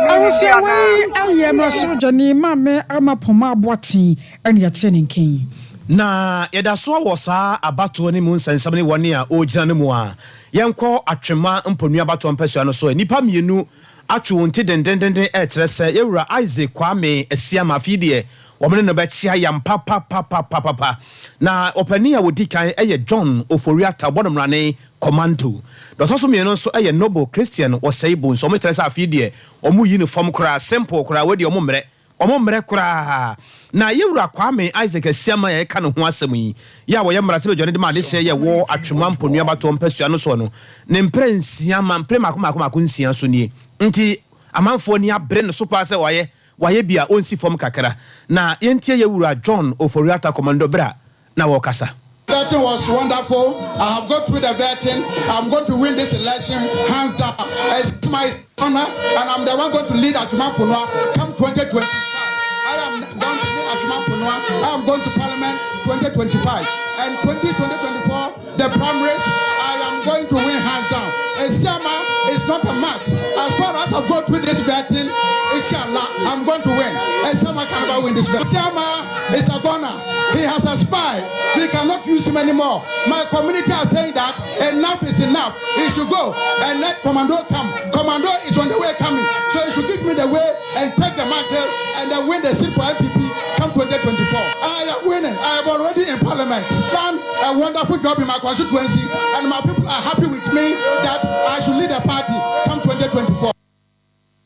S2: Abusua wei yɛ mmarahyɛbadwani Maame Ama Pomah Boateng ɛna yɛtee ne nka yi.
S1: Na yɛda so wɔ saa abatoɔ no mu nsɛnsɛm ne wɔn a wɔregyina no mu a, yɛnkɔ Atwema Mponua abatoɔ mpasua no so. Nnipa mmienu atwe wɔn ti dendendenden rekyerɛ sɛ Yɛwura Isaac Kwame Asiamah afei deɛ wɔn ne no bɛkyea yam papapapapapa. Na ɔpanin a ɔdi kan yɛ John Ofori-Atta Ɔbɔnomrane Commando. Deɛ ɔtɔ so mmienu nso yɛ Noble Christian Osei Bonsu. Wɔn kyerɛ sɛ afei deɛ wɔn yi no fam koraa, simple koraa, wei deɛ wɔn mmerɛ, wɔn mmerɛ koraa. Na Yɛwura Kwame Isaac Asiamah a yɛreka ne ho asɛm yi, yɛ a ɔyɛ mmarahyɛbadwani de ma adehyeɛ yɛ wɔ Atwema Mponua abatoɔ mpasua no soɔ no, ne mprɛ nsia ma mprɛ mmaako mmaako mmaako nsia so nie. Nti amanfoɔ ani abere ne so paa sɛ wayɛ wayɛ bi a ɔnsi fam kakra. Na yɛntie Yɛwura John Ofori-Atta Commando berɛ a na wɔrekasa.
S12: Vetting was wonderful. I have got through the vetting. I'm going to win this election hands down. It's my honor, and I'm the one going to lead Atwima Mponua come 2025. I am going to lead Atwima Mponua. I am going to Parliament 2025 and 2024, the primaries. I am going to win hands down. Esiama is not a match. As far as I've gone through this vetting, inshallah, I'm going to win. Esiama can never win this vetting. Esiama is a goner. He has a spy. We cannot use him anymore. My community are saying that enough is enough. He should go and let Commando come. Commando is on the way coming. So he should give me the way and take the mantle and then win the seat for NPP come 2024. I am winning. I am already in parliament. Done a wonderful job in my constituency and my people are happy with me that I should lead the party come 2024.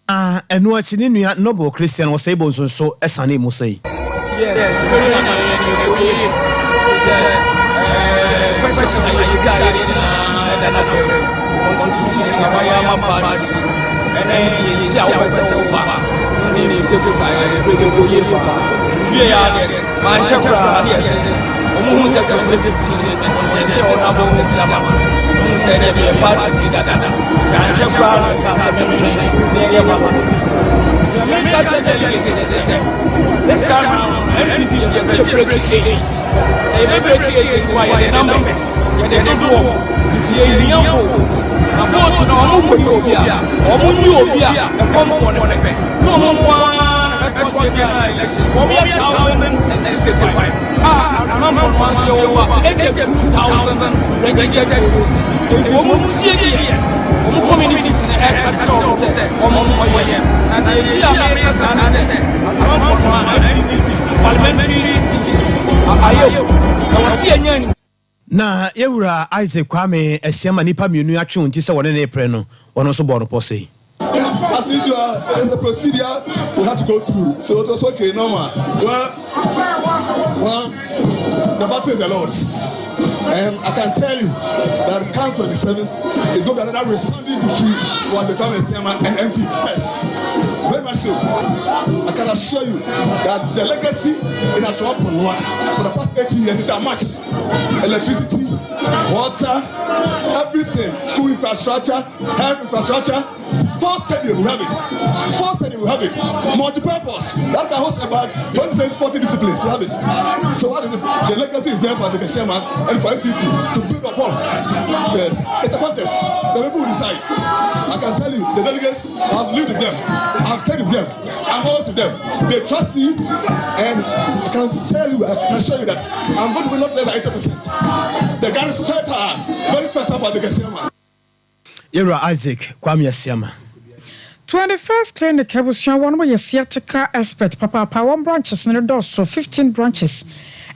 S1: Na ɛno akyi ne nua Noble Christian Osei Bonsu nso sanee mu sei.
S7: Yes, bɛyɛ na yɛ ni ɛkɔ yie sɛ ɛɛ question a yɛ bisa yɛ nyinaa ɛda na kɔ contribution a wɔayɛ ama party ɛne yɛ ti a wɔpɛ sɛ wɔba ne ne sɛ sɛ yɛ kɔ yie pa wie yɛ adeɛ mankyɛ koraa ne yɛ sɛ wɔn ho sɛ sɛ wɔn tete ti ɛsɛ wɔn abɔ wɔn si ama wɔn sɛ ɛdɛ bi yɛ party dada mankyɛ koraa na nka sɛ mɛmi ne yɛ papa mɛmi ka sɛ delegates sɛ this time round NPP yɛ pɛ sɛ break eight ɛyɛ bɛ break eight wa yɛ de numbers yɛ de dodoɔ nti yɛ hia vote na vote na wɔn kɔ yi obi a wɔn yi obi a ɛkɔm wɔ ne pɛ na wɔn nko ara na ɛtɔ general elections wɔn yɛ 1,065 a anamɔ no ase wɔ ba 82,000 registered voters nti wɔn mu sie deɛ wɔn communities na ɛka kyerɛ wɔn sɛ wɔn ɔyɛ na deɛ ti a mɛka saa ne sɛ anamɔ no a NPP parliamentary seat ayɛ o ɛwɔ si yɛ nya.
S1: Na yɛwura Isaac Kwame Asiamah nnipa mmienu atwe wɔn ti sɛ wɔne no repere no, wɔn nso bɔɔ no pɔ sei.
S13: As usual, it's a procedure we had to go through, so it was okay, normal. Well, well, the battle is the Lord's, and I can tell you that come 27th, it's going to be another resounding victory for the Kwame Asiamah and MP. Yes, very much so. I can assure you that the legacy in Atwima Mponua for the past 80 years is unmatched. Electricity, water, everything, school infrastructure, health infrastructure, sports stadium, we have it. Sports stadium, we have it. Multi-purpose, that can host about 26 sporting disciplines, we have it. So what is it? The legacy is there for the Chairman and for NPP to build upon. Yes, it's a contest. The people will decide. I can tell you, the delegates, I've lived with them, I've stayed with them, I'm always with them. They trust me, and I can tell you, I can assure you that I'm going to be not less than 80%. The ground is fertile, very fertile for the Chairman.
S1: Yɛwura Isaac Kwame Asiamah.
S2: 21st Clinic abusua wɔnom yɛ sciatica expert papaapa wɔn branches no dɔɔso 15 branches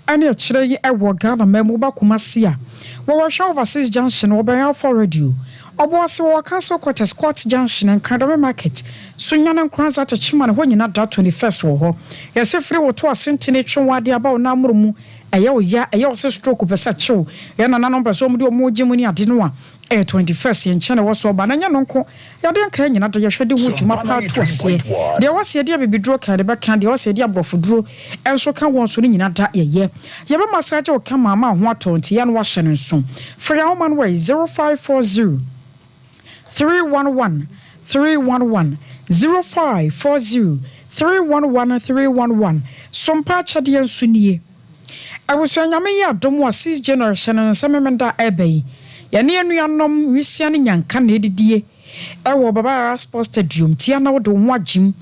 S2: ɛne akyire yi ɛwɔ Ghana man mu woba Kumasi a wɔwɔ Hwɛ Overseas Junction wɔbɛn Alpha Radio Ɔboase wɔwɔ Council Quarters Court Junction Nkran Market Sunyani Nkoranza Techiman hɔ nyina da 21st wɔ hɔ yɛse firi wo to asentene twe wo adeɛ aba wo nan mmoro mu ɛyɛ wo ya ɛyɛ wo se stroke pɛ sɛ kyew yɛn nananom pɛ sɛ wɔn de wɔn gye mu ne ade no a Ɛyɛ 21st yɛn nkyɛn na ɛwɔ so ɔba na ɛnyɛ no nko yɛde nkae nyina de yɛhwɛ de ho dwuma paa to aseɛ deɛ ɛwɔ sɛ yɛde abibiduro ka yɛde bɛka deɛ ɛwɔ sɛ yɛde aborɔfoduro nso ka wɔn so no nyina da yɛyɛ yɛbɛ massage wo kama ama wo ho atɔ nti yɛ na wahyɛ no nso frɛ yɛn ahoma no wɔ 0540 311 311 0540 311 311 Sompa akyɛdeɛ nso nie. Abusua Nyame yɛ adom a 6 January hyɛ no nsa Memenda ɛɛba yi yɛne yɛn nuanom Nwisia ne Nyanka na ɛdidie ɛwɔ Baba Yara Sports Stadium tia na wode wo ho agyem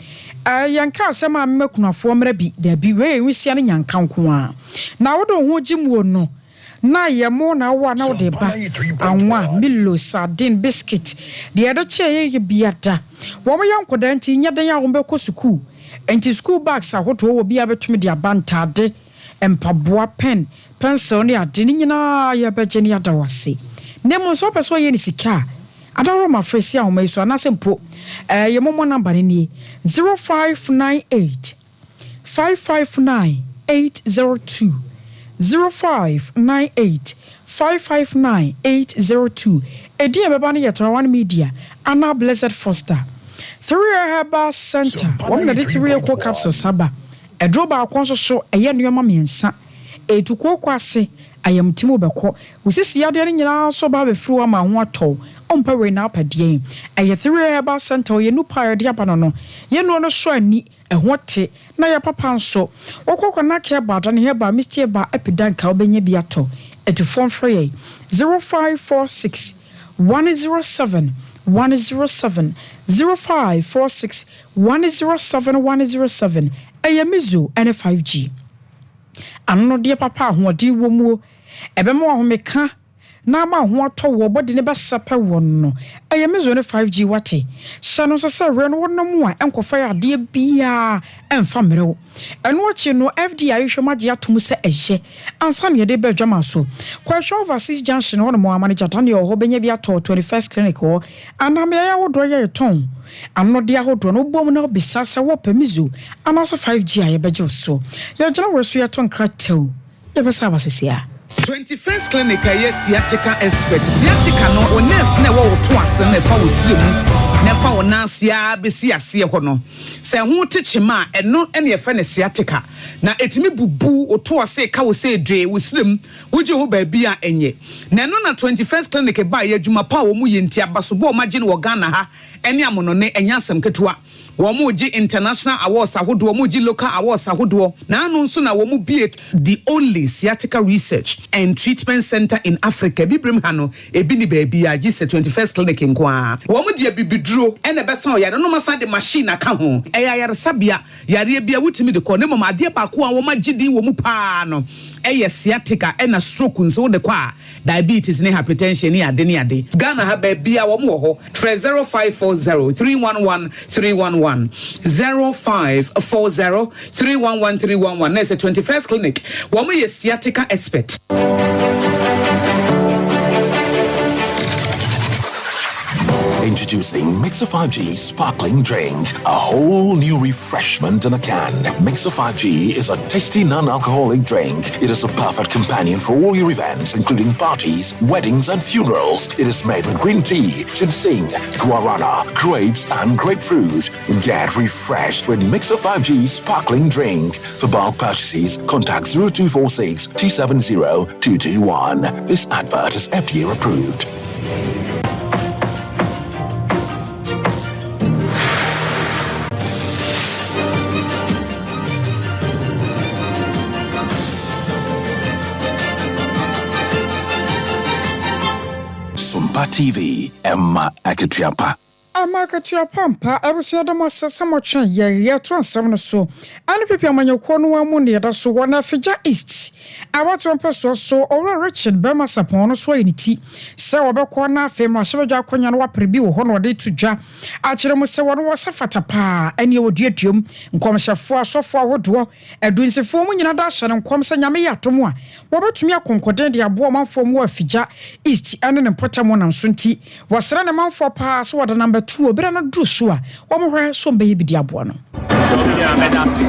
S2: ɛɛ yɛnka asɛm a mema kunafoɔ mmra bi daabi wei yɛ Nwisia ne Nyanka nko ara na wode wo ho gyem wɔ no na yɛ mo na wowɔ a na wode ba anwa, milo, sardine, biscuit deɛ yɛde kyɛ yɛ yɛ biada wɔn yɛ nkɔdaa nti nyɛ dɛn a wɔn bɛkɔ sukuu nti sukuu bags ahodoɔ wɔ bi a bɛtumi de aba ntaade Mpaboa, pɛn, pɛnsel ne ade no nyinaa yɛbɛgye na yɛada wo ase. Na mmom sɛ wopɛ sɛ ɔyɛ no sika a, adaworoma frɛ si ahoma yi so anaasɛ mpo eh, yɛn momo namba no nie, 0598 559 802, 0598 559 802. Edin a ɛbɛba no yɛ Taiwan Media anaa Blessed Foster. Three Herbal Center, wɔn na ɛde Three Eco Capsules aba. Aduro baako nso so, ɛyɛ nnoɔma mmiɛnsa. Ɛtu kooko ase, ayamtim wobɛkɔ, wo sisi yadeɛ no nyinaa nso ba abɛfiri wo ama wo ho atɔ wo. Wompɛ wei na wopɛ deɛn? Ɛyɛ Three Herbal Centre, ɔyɛ nupa a yɛde aba no no. Yɛn nnuro no sɔ ani, ɛho te, na ɛyɛ papa nso. Wokɔ Konark Herbal, Adane Herbal, Misty Herbal, Epidank a wobɛnya bi atɔ. Atufoɔ mfrɛ yɛn 0546 107 107, 0546 107 107 ɛyɛ Mizo ne 5G. Anonodeɛ papa a ahoɔden wɔ muo, ɛbɛma w'ahomeka na ama wo ho atɔ wo, body no bɛsɛpɛ wo no, ɛyɛ Mizo ne 5G wate. Hyɛ no nso sɛ werɛ no wonom a ɛnkɔfa yadeɛ biara ɛmfa mmerɛ wo. Ɛno akyi no FDA ahwehwɛ mu agye atom sɛ ɛyɛ ansa na yɛde reba adwaman so. Kɔ Ɛhwɛ Overseas Junction hɔ nom a Manager Daniel wɔ hɔ bɛnya bi atɔ 21st Clinic hɔ anaa mmeaeɛ ahodoɔ yɛ yɛtɔn anonɔdeɛ ahodoɔ no wobɔ mu na wobisa sɛ wɔpɛ Mizo anaasɛ 5G a yɛbɛgye wo so. Yɛgyina wei so yɛtɔ nkrataw. Yɛbɛsan aba sisi a.
S14: 21st Clinic a ɛyɛ sciatica expert. Sciatica no, wo nerves no a ɛwɔ wo to ase no ɛfa wo sie mu na ɛfa wo nan ase ara bɛsi aseɛ hɔ no, sɛ ɛho te kyema a, ɛno na yɛfrɛ no sciatica. Na ɛtumi bubu wo to ase, ɛka wo sɛ dwee, wo serɛ mu, wogye ho baabi a ɛnyɛ. Na ɛno na 21st Clinic baeɛ, adwuma pa a wɔyɛ nti, abasobɔ a wɔagye no wɔ Ghana ha ne amonɔne, ɛnyɛ asɛm ketewa. Wɔregye international awards ahodoɔ, wɔregye local awards ahodoɔ, na ano nso na wɔbue the only sciatica research and treatment centre in Africa. Abibirem ha no, ebi nni baabiara gye sɛ 21st Clinic nko ara. Wɔde abibiduro na ɛbɛsa ɔyare no na wɔasan de machine aka ho. Ɛyɛ ayaresabea, yareɛ biara wotumi de kɔ, na mmom adeɛ baako a wɔagye din wɔ mu pa ara no yɛ sciatica ɛna stroke nso wode kɔ a, Diabetes ne hypertension ne ade ne ade. Ghana ha baabia wɔn wɔ hɔ. Frɛ 0540 311 311, 0540 311 311 na ɛsɛ 21st clinic. Wɔn yɛ sciatica expert.
S15: Introducing Mixer 5G Sparkling Drink, a whole new refreshment in a can. Mixer 5G is a tasty non-alcoholic drink. It is a perfect companion for all your events, including parties, weddings, and funerals. It is made with green tea, ginseng, guarana, grapes, and grapefruit. Get refreshed with Mixer 5G Sparkling Drink. For bulk purchases, contact 0246 270 221. This advert is FDA approved. Sompa TV, Emma Akatua
S2: Ama akatua pa ampa. Abusua da mo ase sɛ motwɛn yɛn yɛto nsɛm no so. NPP amanyɔkuo no ara mu na yɛda so wɔ Nafigya East abatoɔ mpɛsoɔ so. Owura Richard Bɛma Sarpong no nso ayi ne ti sɛ ɔbɛkɔ na afei mmarahyɛbadwa akonnwa no wapere bi wɔ hɔ na ɔde reto dwa akyerɛ mu sɛ wɔn wɔ sɛ fata paa ɛneɛ wɔduaduam nkɔmhyɛfoɔ, asɔfoɔ ahodoɔ, adunsifoɔ mu nyina da ahyɛ no nkɔm sɛ Nyame yɛ atom a wɔbɛtumi ako nkoden de aboa ɔmanfoɔ mu wɔ Afigya East ne ne mpɔtam nam so nti Wɔsrɛ ne manfoɔ paa sɛ wɔde number tuo berɛ no duru so a wɔhwɛ sɛ wɔbɛyɛ bi de aboa no.
S6: Me nua mɛda ase.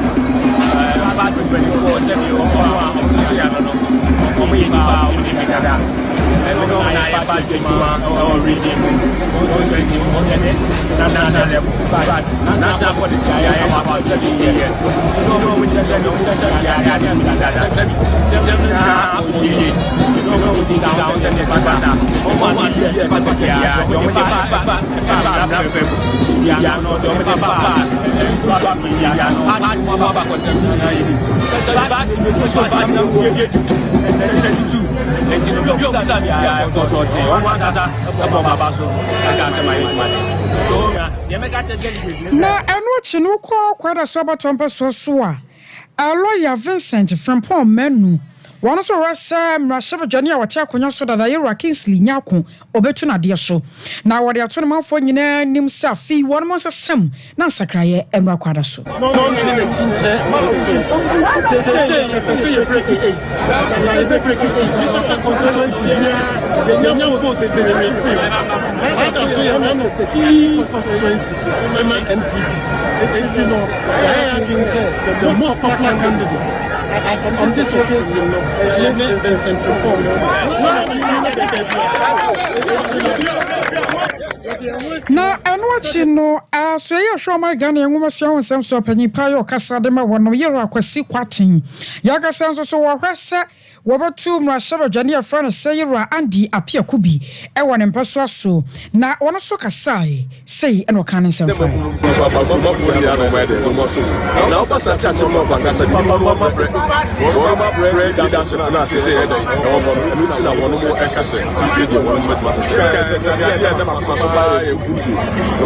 S6: Party mpanyinfoɔ sɛbi wɔn a wɔn to ya no no wɔn yɛ nipa a wɔn nim dada. Ɛno na wɔn ayɛ party adwuma ɛwɔ region mu constituency mu ɛne national level. But national politics yɛ ayɛ about 70 years. Ɛno wɔn a wɔn kyerɛ sɛ wɔn kyerɛ sɛ yɛ adeɛ mi dada. Sɛbi sɛbi nyinaa kɔ yie. Ɛno wɔn di da wɔn sɛ ɛfata. Wɔn a biribi a ɛfata biara deɛ wɔde ba ɛfa ɛfa mmara fam biara no deɛ wɔde ba fa ɛfa biara no party mu aba kɔsɛm nyinaa yɛ bi. Sɛ ba so ba na wo fie 1992 nti no bi ɔmo sa biara ɛkɔtɔ te wɔn ankasa ɛbɔ ɔmo aba so ɛka asɛm ayɛ adwuma de. So deɛ mɛka kyerɛ delegates ne sɛ.
S2: Na ɛno akyi no wokɔ Kwadaso abatoɔ mpɛsoa so a, Lɔya Vincent Frimpong Manu, wɔn nso rehwɛ sɛ mmarahyɛbadwani a ɔte akonnwa so dada Yewura Kingsley Nyarko ɔbɛtu no adeɛ so. Na wɔde ato ne manfoɔ nyinaa anim sɛ afei wɔnom nsesam na nsakraeɛ mmra kwada so.
S11: Na ɔnane n'akyi nkyerɛ constituency. Seesei yɛpɛ sɛ yɛ break eight. Na yɛbɛ break eight nso sɛ constituency biara yɛnya votes bebree firi hɔ. Kwada so yɛ one of the key constituencies ɛma NPP. Enti no Yɛayɛ yɛn adwene sɛ the most popular candidate on this occasion no ɛyɛ ne Vincent Frimpong.
S2: Na ɛno akyi no, Asoɛeɛ Ahwɛ Ɔman Ghana Nwomasua Ho Nsɛm So Ɔpanyin pa yɛ ɔkasa de ma wɔnom, Yerah Kwasi Kwarteng. Yɛakasa nso so wɔhwɛ sɛ Wɔbɛto mmarahyɛbadwani a wɔfrɛ no Seyira Andy Appiah Kubi wɔ ne mpɛsoa so, na ɔno nso kasae. Sei na ɔkaa ne nsɛm fae.
S13: ara yɛ mpuntuo.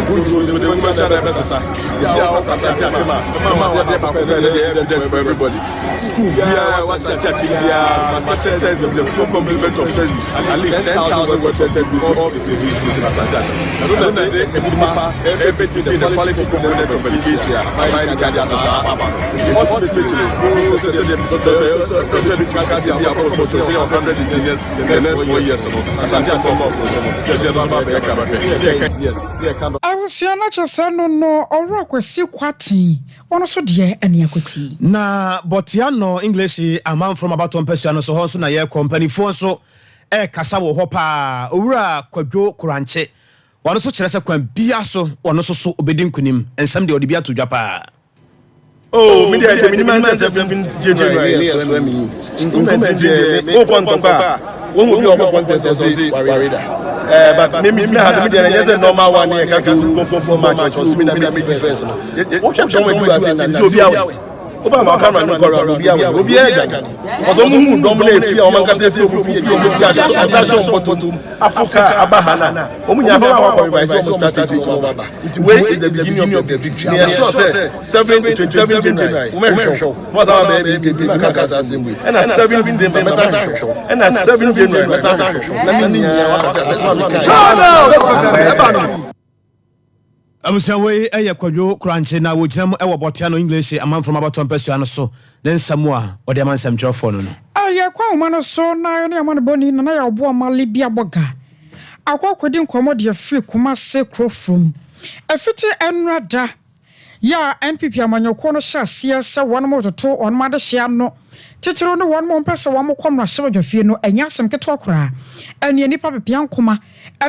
S13: Mpuntuo nso de wobɛsi adan bɛsesa. Sisi a wokɔ Asante Akyem a, mɛma wo adeɛ baako pɛ, ɛno deɛ ɛyɛ evident for everybody. School biara wɔ Asante Akyem biara, makyɛ textbook, the full complement of textbooks, at least 10,000 worth of textbooks to all the basic schools in Asante Akyem. Ɛno na ɛde nnipa ɛbɛdi the quality component of education a aban de ade ato saa aba no. Nti ultimately, wohu sɛ sɛdeɛ Dr. Sɛbi ka sɛ bi akɔ for 300 engineers in the next 4 years no, Asante Akyem ɔfo so no, kyerɛ sɛ ɛno nso ba bɛyɛ ka bɛhwɛ. Yes, ne yɛka dɔ.
S2: Abusua no kyɛ sɛ no no Ɔwura Kwasi Kwarteng ɔno nso deɛ ɛne akotie.
S1: Na Bɔtea no English amanfrom abatoɔ mpasua no so hɔ nso na yɛrekɔ. Mpanifoɔ nso rekasa wɔ hɔ paa. Owura Kwadwo Korankye, ɔno nso kyerɛ sɛ kwan biara so ɔno nso so ɔbɛdi nkunim. Nsɛm deɛ ɔde bi ato dwa paa.
S16: Oh, me deɛ menim ansɛ sɛ 7 January ne yɛsoa me incumbent deɛ wokɔ ntɔkwa a wɔn mu bi a ɔkɔ contest ɔse ware da. Eh, but me me gyina ha me deɛ ɛnyɛ sɛ normal one ne yɛka sɛ owu kɔ match ɔse owu na me defense no wohwɛ dɔm adu ase nti sɛ obi awɛ woba ma camera no kɔrɔ obi awɛ obi adwane ɔsɛ ɔmo hu dɔm na efi a ɔmo ankasa efi ɔmo fi ɔmo sika ahyɛ ɔmo bɔtɔm afo kaa aba ha na ɔmo nya afɔ wakɔ revise ɔmo strategy ɔmo aba. Nti wei is the beginning of the victory. Meyɛ sure sɛ 7 27 January womɛhwehwɛ wo na wasan aba bɛyɛ bi nti meka saa asɛm wei. Ɛna 7 December mɛsan ahwehwɛ wo. Ɛna 7 January mɛsan ahwehwɛ wo. Na me nyinaa waka sɛ asɛm a meka yi.
S1: Abusua wei yɛ Kwadwo Korankye na wɔgyina mu wɔ Bɔtea no English amanfrom abatoɔ mpasua no so ne nsɛm a ɔde ama nsɛmtwerɛfoɔ no no.
S2: Yɛkɔ ahoma no so na yɛne amanebɔni Nana Yaw Boamah Libya Bɔga akɔ akɔdi nkɔmmɔ de afiri Kumase kuro from. Ɛfiti ɛnora da yɛ a NPP amanyɔkuo no hyɛ aseɛ sɛ wɔnom retoto wɔnom adehyeɛ ano, titiriw ne wɔnom a wɔmpɛ sɛ wɔn kɔ mmarahyɛbadwafie no, ɛnyɛ asɛm ketewa koraa. Ɛneɛ nnipa pepea nkoma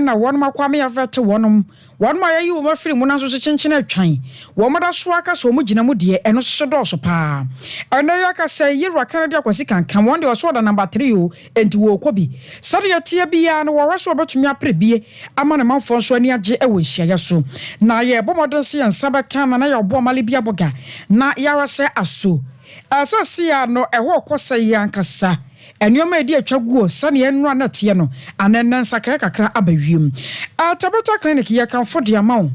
S2: na wɔnom akɔ ame avɛte wɔnom. Wɔnom a yɛayi wɔn afiri mu no nso so kyenkyen atwan. Wɔn da so ara ka sɛ wɔn gyina mu deɛ, ɛno nso so dɔɔso paa. Ɛnnɛ yi aka sɛ Yewura Kennedy Akwasi Kankan, wɔn deɛ ɔso ɔda number three o, Enti wɔrekɔ bi. Sɛdeɛ ɛteɛ biara no, wɔhwɛ sɛ wɔbɛtumi apere bie ama ne manfoɔ nso ani agye wɔ nhyiaeɛ so. Na yɛrebɔ mmɔden sɛ yɛn nsa bɛka Nana Yaw Boamale Biaboga na yɛahwɛ sɛ aso ɛsɛ sɛ yɛ ano ɛhɔ rekɔ sɛ yɛn ankasa nneɛma a ɛdi atwa guo sɛdeɛ nnora na ɛteɛ no anaa nnɛ nsakraeɛ kakra aba wiem. Tabata Clinic yɛkamfo de ama wo.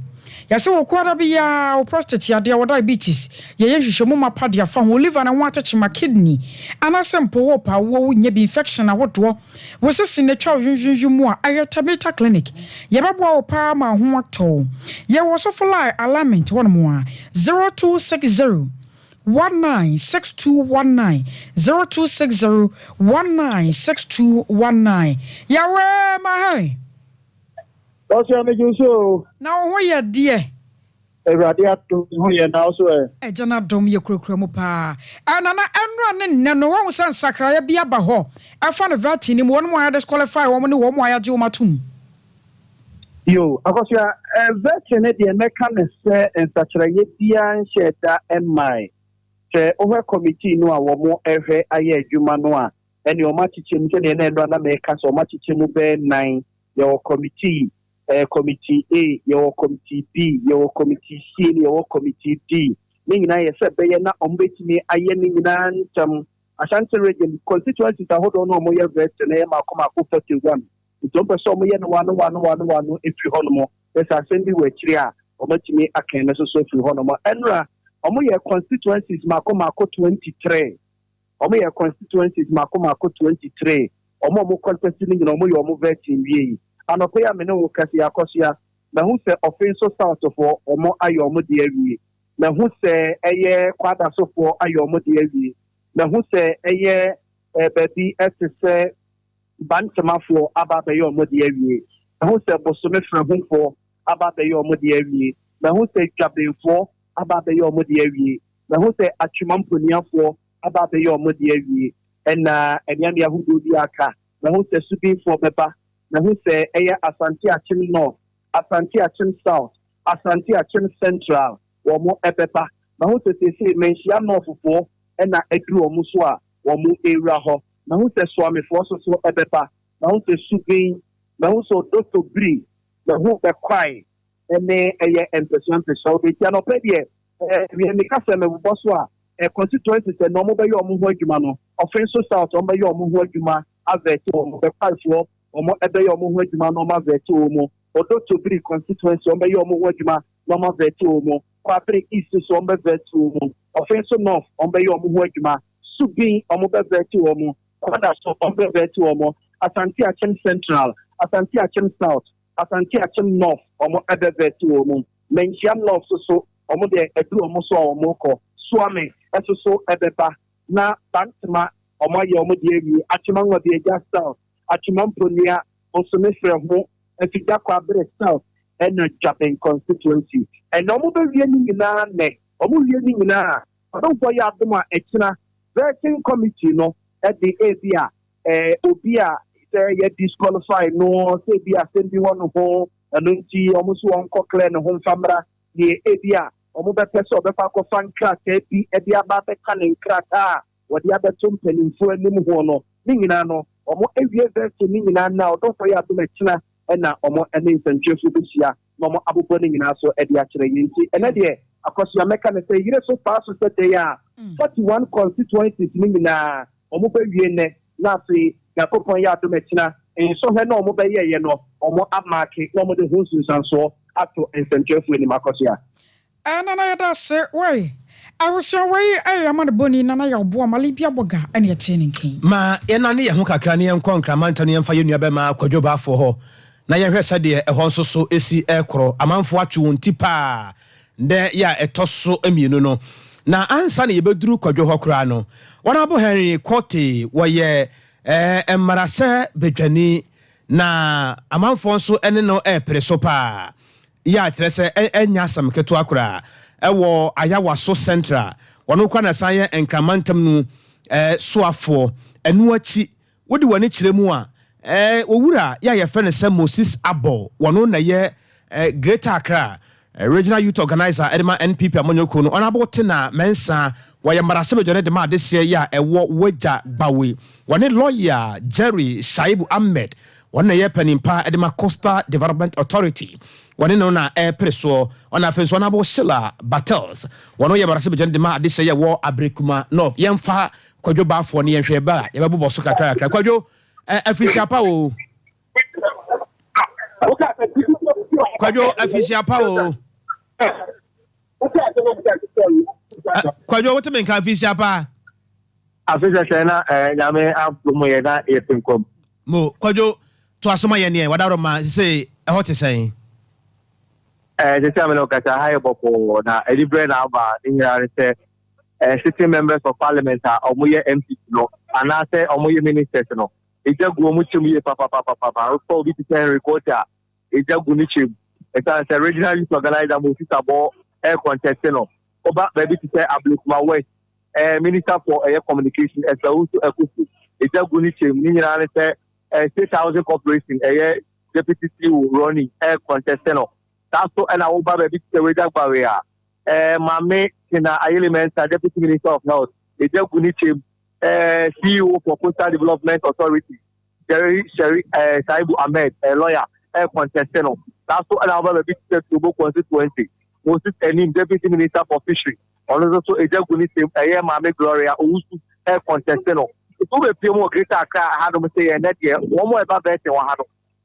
S2: Yɛse wo koada biara, wo prostate yadeɛ, wo diabetes, yɛyɛ nhwehwɛmu mapa de afa ho, wo liver ne ho atekyema, kidney, anaasɛ mpo wo pɛ awoɔ wo nya bi, infection ahodoɔ, wo sisi na atwa wo yonyoyo mu a, ɛyɛ Tabitha Clinic. Yɛbɛboa wo paa ma wo ho atɔ wo. Yɛwɔ Osofo Line Alignment hɔnom a, 0260 196219, 0260 196219. Yawee Mahe!
S17: Ɔsua me dwo so o.
S2: Na wo ho yɛ deɛ?
S17: Awurade adom me ho yɛ na wo so ɛ?
S2: Agya no adom yɛ kurakura mu paa. Ɛ Nana ɛnora ne nnɛ no wahu sɛ nsakraeɛ bi aba hɔ ɛfa no vetting no mu wɔnom a yɛdisqualify wɔn ne wɔn a yɛagye wɔn atom.
S17: Yo, Akosua, ɛ vetting no deɛ mɛka no sɛ nsakyeraeɛ biara nhyɛɛ da mmae. Sɛ wohwɛ committee no a wɔn ɛhwɛ ayɛ adwuma no a ɛne wɔn akyekyɛ mu sɛdeɛ na ɛnora na mɛka sɛ wɔn akyekyɛ mu bɛyɛ nan. Yɛwɔ committee, ɛyɛ committee A, yɛwɔ committee B, yɛwɔ committee C ne yɛwɔ committee D. Ne nyinaa yɛ sɛ ɛbɛyɛ na wɔbɛtumi ayɛ ne nyinaa ntɛm. Ashanti region constituencies ahodoɔ no a wɔyɛ vetting no yɛ mmaako mmaako 41. Nti wɔpɛ sɛ wɔyɛ no wano wano wano wano firi hɔnom. Na sɛ asɛm bi wɔ akyire a, wɔatumi aka ɛno nso so afiri hɔnom. Ɛnora, wɔyɛ constituencies mmaako mmaako 23. Wɔyɛ constituencies mmaako mmaako 23. Wɔn a wɔn contest no nyinaa wɔyɛ wɔn vetting wiei. Anɔpa yi a me ne wo rekasa yi, Akɔsoa, mahu sɛ Ɔfenso South foɔ wɔn ayɛ wɔn deɛ awie. Mahu sɛ ɛyɛ Kwadaso foɔ ayɛ wɔn deɛ awie. Mahu sɛ ɛyɛ baabi te sɛ Bantama foɔ aba abɛyɛ wɔn deɛ awie. Mahu sɛ Bosome Freho foɔ aba abɛyɛ wɔn deɛ awie. Mahu sɛ Dwaben foɔ aba abɛyɛ wɔn deɛ awie. Mahu sɛ Atwima Mponia foɔ aba abɛyɛ wɔn deɛ awie. Ɛna mmeammea ahodoɔ bi aka. Mahu sɛ Subinfoɔ bɛba. Mahu sɛ ɛyɛ Asante Akyem North, Asante Akyem South, Asante Akyem Central, wɔn bɛba. Mahu sɛ seesei Manhyia Northfoɔ na aduru wɔn so a wɔn rewura hɔ. Mahu sɛ Soamefoɔ nso so bɛba. Mahu sɛ Subin, mahu sɛ Odotobiri, mahu Bɛkwae ne ɛyɛ mpasua mpasua. Wode nti anɔpa yi deɛ, eh, meka sɛ mebobɔ so a, eh, constituencies ɛnna wɔn bɛyɛ wɔn ho adwuma no, Ɔfenso South wɔn bɛyɛ wɔn ho adwuma avɛte wɔn, Bɛkwaefoɔ wɔn bɛyɛ wɔn ho adwuma na wɔn avɛte wɔn. Odotobiri constituency wɔn bɛyɛ wɔn ho adwuma na wɔn avɛte wɔn. Kwabre East nso wɔn bɛ vɛte wɔn. Offinso North wɔn bɛyɛ wɔn ho adwuma. Subin wɔn bɛ vɛte wɔn. Kwadaso wɔn bɛ vɛte wɔn. Asante Akyem Central, Asante Akyem South, Asante Akyem North wɔn bɛ vɛte wɔn. Manhyia North nso so wɔn deɛ aduru wɔn so a wɔn rekɔ. Suame nso so bɛba. Na Bantama wɔn ayɛ wɔn deɛ awie. Akyem Anwabiagya South, Akyem Amponua, Bosome Frɛho, Afigya Kwabre South ɛna Dwaben constituency. Ɛna wɔn bɛwie ne nyinaa nnɛ. Wɔn wie ne nyinaa a, Ɔdomfoɔ yɛ adom a ɛkyena vetting committee no de ebi a eh, obi a sɛ yɛ disqualify no sɛ ebi asɛm bi wɔ ne ho ɛno nti wɔn nso wɔn kɔ clear ne ho mfa mmra deɛ ebi a wɔn bɛpɛ sɛ ɔbɛkɔ akɔfa nkrataa bi de aba abɛka ne nkrataa a wɔde abɛto mpanimfoɔ anim ho no ne nyinaa no wɔn awie vetting ne nyinaa na Ɔdomfoɔ yɛ adom ɛkyena ɛna wɔn ne nsɛntwerɛfoɔ bɛhyia na wɔn abobɔ ne nyinaa so de akyerɛ yɛn. Nti ɛnɛ deɛ Akosua mɛka no sɛ yere so faa so sɛ dɛn a 41 constituencies no nyinaa wɔn bɛwie nnɛ na afei Nyankopɔn yɛ adom ɛkyena nsɔhwɛ no a wɔn bɛyɛeɛ no wɔn amaake na wɔn de ho nsunsuansoɔ ato nsɛntwerɛfoɔ anim. Akosua.
S2: Eh Nana yɛda ase wai. Abusua wei ɛyɛ amanebɔni Nana Yaw Boa Malibia Boga ɛna yɛtee ne nka yi.
S1: Ma yɛnnane yɛn ho kakra na yɛnkɔ Nkramantam na yɛmfa yɛn nuabɛma Kwadwo Baafoɔ hɔ na yɛnhwɛ sɛdeɛ ɛhɔ nso so si rekorɔ. Amanfoɔ atwe wɔn ti paa nnɛ yɛ a ɛtɔ so mmienu no. Na ansa na yɛbɛduru Kwadwo hɔ koraa no, Honourable Henry Quartey, wɔyɛ mmarasɛ badwani na amanfoɔ nso ne no repere so paa. Yɛ a kyerɛ sɛ ɛnyɛ asɛm ketewa koraa wɔ Ayawaso Central. Ɔno koraa na ɛsan yɛ Nkran mantam no soafoɔ. Ɛno akyi, wode w'ani kyerɛ mu a, owura yɛ a yɛfrɛ no sɛ Moses Abor, ɔno na ɛyɛ Greater Accra Regional Youth Organiser de ma NPP amanyɔkuo no. Honourable Tena Mensah, wɔyɛ mmarahyɛbadwani de ma adehyeɛ yɛ a ɛwɔ Wagya Gbawe. Wɔne lɔya Jerry Shaibu Ahmed, wɔn na ɛyɛ panin pa de ma Coastal Development Authority, wɔne no na ɛrepere soɔ. Ɔna afei nso Honourable Sheila Bartels, wɔn yɛ mmarahyɛbadwani de ma adehyeɛ yɛ wɔ Aberekuma North. Yɛmfa Kwadwo Baafoɔ no yɛnhwɛ ba a yɛbɛbobɔ so kakra kakra. Kwadwo, afinhyia pa o. Kwadwo, afinhyia pa o. Kwadwo, wote me nka afinhyia pa?
S18: Afe sɛsɛ na eh, Nyame adom yɛ na yɛte nkwa mu.
S1: Mo, Kwadwo, toa so ma yɛn neɛ wadaroma sesei ɛhɔ te sɛn?
S18: Eh, sesei a me ne wo kasa, ha yɛ bɔkɔɔ na aniberɛ na aba, ne nyinaa ne sɛ eh, sitting members of parliament a wɔyɛ MPs no anaasɛ wɔyɛ ministers no, egya gu wɔn kyɛm yie papapapapa. Wokɔ obi te sɛ Henry Quartey a, egya gu ne kyɛm ɛsiane sɛ regional youth organizer Moses Abor ɛrekɔntɛste no. Woba baabi te sɛ Ablekuma West, eh, Minister for ɛyɛ Communication, Esau Akuffo, egya gu ne kyɛm. Ne nyinaa ne sɛ eh, State Housing Corporation, ɛyɛ Deputy CEO Ronnie ɛrekɔntɛste no. Saa so ɛna woba baabi te sɛ Wagya Gbawe a, eh, Maame Tina Ayele Mensah, Deputy Minister of Health, egya gu ne kyɛm. Eh, CEO for Coastal Development Authority, Jerry Sherry eh, Shaibu Ahmed, eh, lawyer, eh, contest no. Saa so ɛna woba baabi te sɛ Turobo constituency, Moses Anim, Deputy Minister for Fishery, ɔno nso so egya gu ne kyɛm, ɛyɛ Maame Gloria Owusu, eh, contest no. Nti wobɛpie mu wɔ Greater Accra hanom sɛ yɛn nɛ deɛ, wɔn a ɛba bɛɛten wɔ ha no,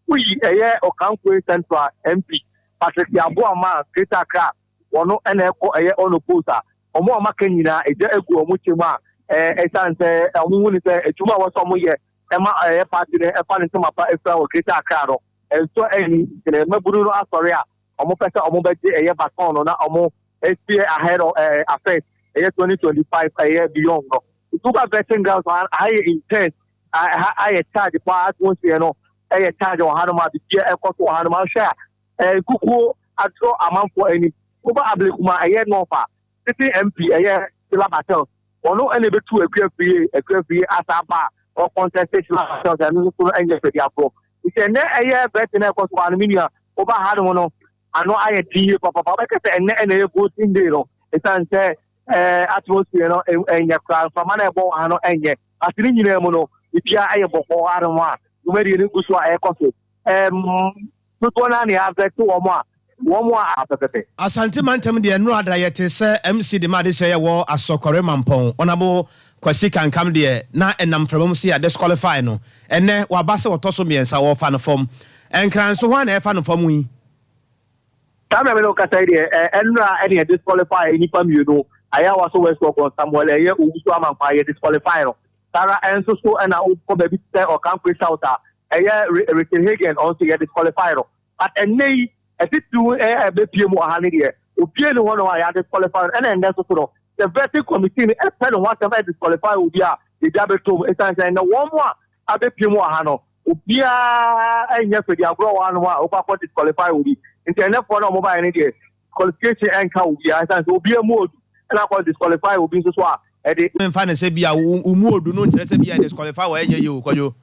S18: woyi ɛyɛ Okankoe Central MP, Patrick Yeboah Greater Accra, wɔn na ɛkɔ ɛyɛ ɔno post a wɔn a wɔaka nyinaa egya egu wɔn kyɛ mu a ɛsan sɛ wɔn hu ne sɛ adwuma a wɔsɛ wɔn yɛ ɛma ɛyɛ party no ɛfa ne ntoma pa efura wɔ Greater Accra no nso ɛni nkyɛn mmabunu no asɔre a wɔn pɛ sɛ wɔn bɛgye ɛyɛ baton no na wɔn esie ahead of affairs ɛyɛ 2025 ɛyɛ beyond no. Nti vetting grounds ha ayɛ intense, ha ayɛ charge paa, atmosphere no ɛyɛ charge wɔ hanom a biribiara ɛkɔ so wɔ hanom. Ahwɛ a nkukuo adorɔ amanfoɔ anim. Woba Ablekuma ɛyɛ North a, sitting MP ɛyɛ Sheila Bartels, ɔno ɛna ɛbɛtu Akua Afriye, Akua Afriye asa aba a ɔcontest Sheila Bartels, ɛno nso so no ɛnyɛ fɛdi aborɔ. Nti ɛnɛ ɛyɛ vetting na ɛkɔ so wɔ hanom, me nua, woba hanom no ano ayɛ den yie papapa. Wobɛka sɛ ɛnɛ ɛna ɛyɛ voting day no, ɛsiane sɛ atmosphere no ɛnyɛ koraa, mframa no ɛbɔ wɔ ha no ɛnyɛ. Ase ne nyinaa mu no, biribiara ɛyɛ bɔkɔɔ hanom a dwumadie no gu so a ɛrekɔ so. Dodoɔ no ara na yɛavɛte wɔn a pɛpɛpɛ.
S1: Asante mantam deɛ nnora da yɛte sɛ MC de ma adehyɛ yɛ wɔ Asɔkɔre Mampɔn. Honourable Kwasi Kankam deɛ na ɛnam mframa mu sɛ yɛ disqualify no. Ɛnnɛ waba sɛ ɔtɔ so mmiɛnsa wɔrefa no fam. Nkran nso hwan na ɛfa no fam yi?
S18: Saa berɛ a me ne wo kasa yi deɛ, ɛnnora ɛne yɛ disqualify nnipa mmienu, Ayawaso West Wuogon Samuel ɛyɛ Owusu Amankwaa yɛ disqualify no. Saa ara nso so ɛna wokɔ baabi te sɛ Ɔkankore South a, ɛyɛ Richard Hagen ɔno nso yɛ disqualify no. But ɛnnɛ yi, atitiriw a ɛbɛpue mu wɔ ha no deɛ, obiara nni hɔnom a yɛadisqualify no. Ɛna ɛnnɛ nso so no, sɛ vetting committee no pɛ ne ho asɛm disqualify obi a, yɛgya bɛtɔ mu. Ɛsiane sɛ ɛnnɛ wɔn a abɛpue mu wɔ ha no, obiara nyɛ fɛdi agorɔ wɔ hanom a wokɔ akɔ disqualify obi. Nti ɛnnɛfoɔ no a wɔbaeɛ no deɛ, disqualification ɛnka obiara. Ɛsiane sɛ obiara mu odu, ɛna akɔ disqualify obi nso so a, ɛde.
S1: Memfa no sɛ bi a wo mu odu no nkyerɛ sɛ bi a disqualify wɔ ɛnyɛ yie o, Kwadwo.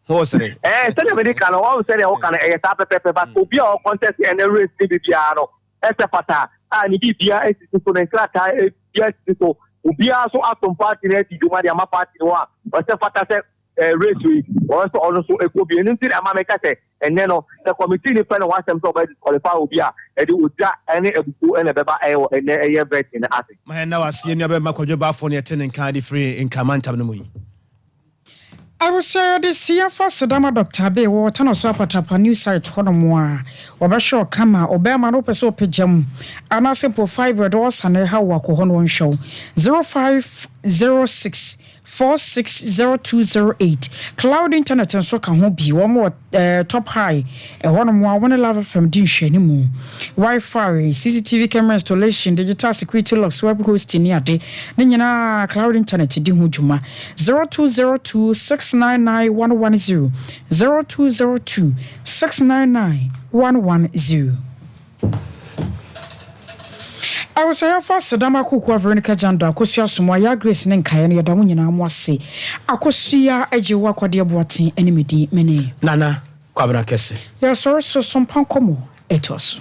S1: Ho sere.
S18: Ɛɛ sɛdeɛ mede ka no wahu sɛdeɛ woka no ɛyɛ saa pɛpɛpɛ but obi a ɔcontest ɛnɛ race ne biribiara no ɛsɛ fata a ne biribiara esisi so ne nkrataa biara esisi so obiara so asom party no adi dwuma de ama party no a ɔsɛ fata sɛ ɛɛ race yi wɔn nso ɔno nso ɛkɔ bi ɛno nti na ɛma meka sɛ ɛnɛ no sɛ committee no pɛ ne ho asɛm sɛ ɔbɛ disqualify obi a ɛde ogya ɛne abufuo ɛna ɛbɛba ɛwɔ ɛnɛ ɛyɛ vetting no ase.
S1: Ma yɛnna wo ase yɛn nuabarima Kwadwo Baffour ne yɛte ne nka de firi Nkran mantam no mu yi.
S2: Abusua yɛde si yɛmfa aseda ma Doctor Abbey wɔ Tanoso Apatapa new site hɔ nom a wɔbɛhwɛ wo kama ɔbɛɛma no wopɛ sɛ ɔpagya mu anaasɛ mpo fibroid ulcer na ɛha wo akɔ hɔ na wɔnhwɛ wo 0506 460208 Cloud internet nso ka ho bi wɔn wɔ eh, Top High ɛhɔ nom a wɔne Love FM di nhwɛanimu Wi-Fi, CCTV camera installation, digital security locks, web hosting ne ade ne nyinaa cloud internet di ho dwuma. 0202 699 110, 0202 699 110. Abusuayɛfo aseda ma Kuku Veronica Jando, Akosua Asomoah, Yaa Grace ne nkaeɛ no yɛda mo nyinaa mo ase. Akosua Agyewo Akwadeɛ Boateng ne me din mene.
S1: Nana Kwabena Kɛse.
S2: Yɛsɔre so, Sompa nkɔmmɔ ɛtoa so.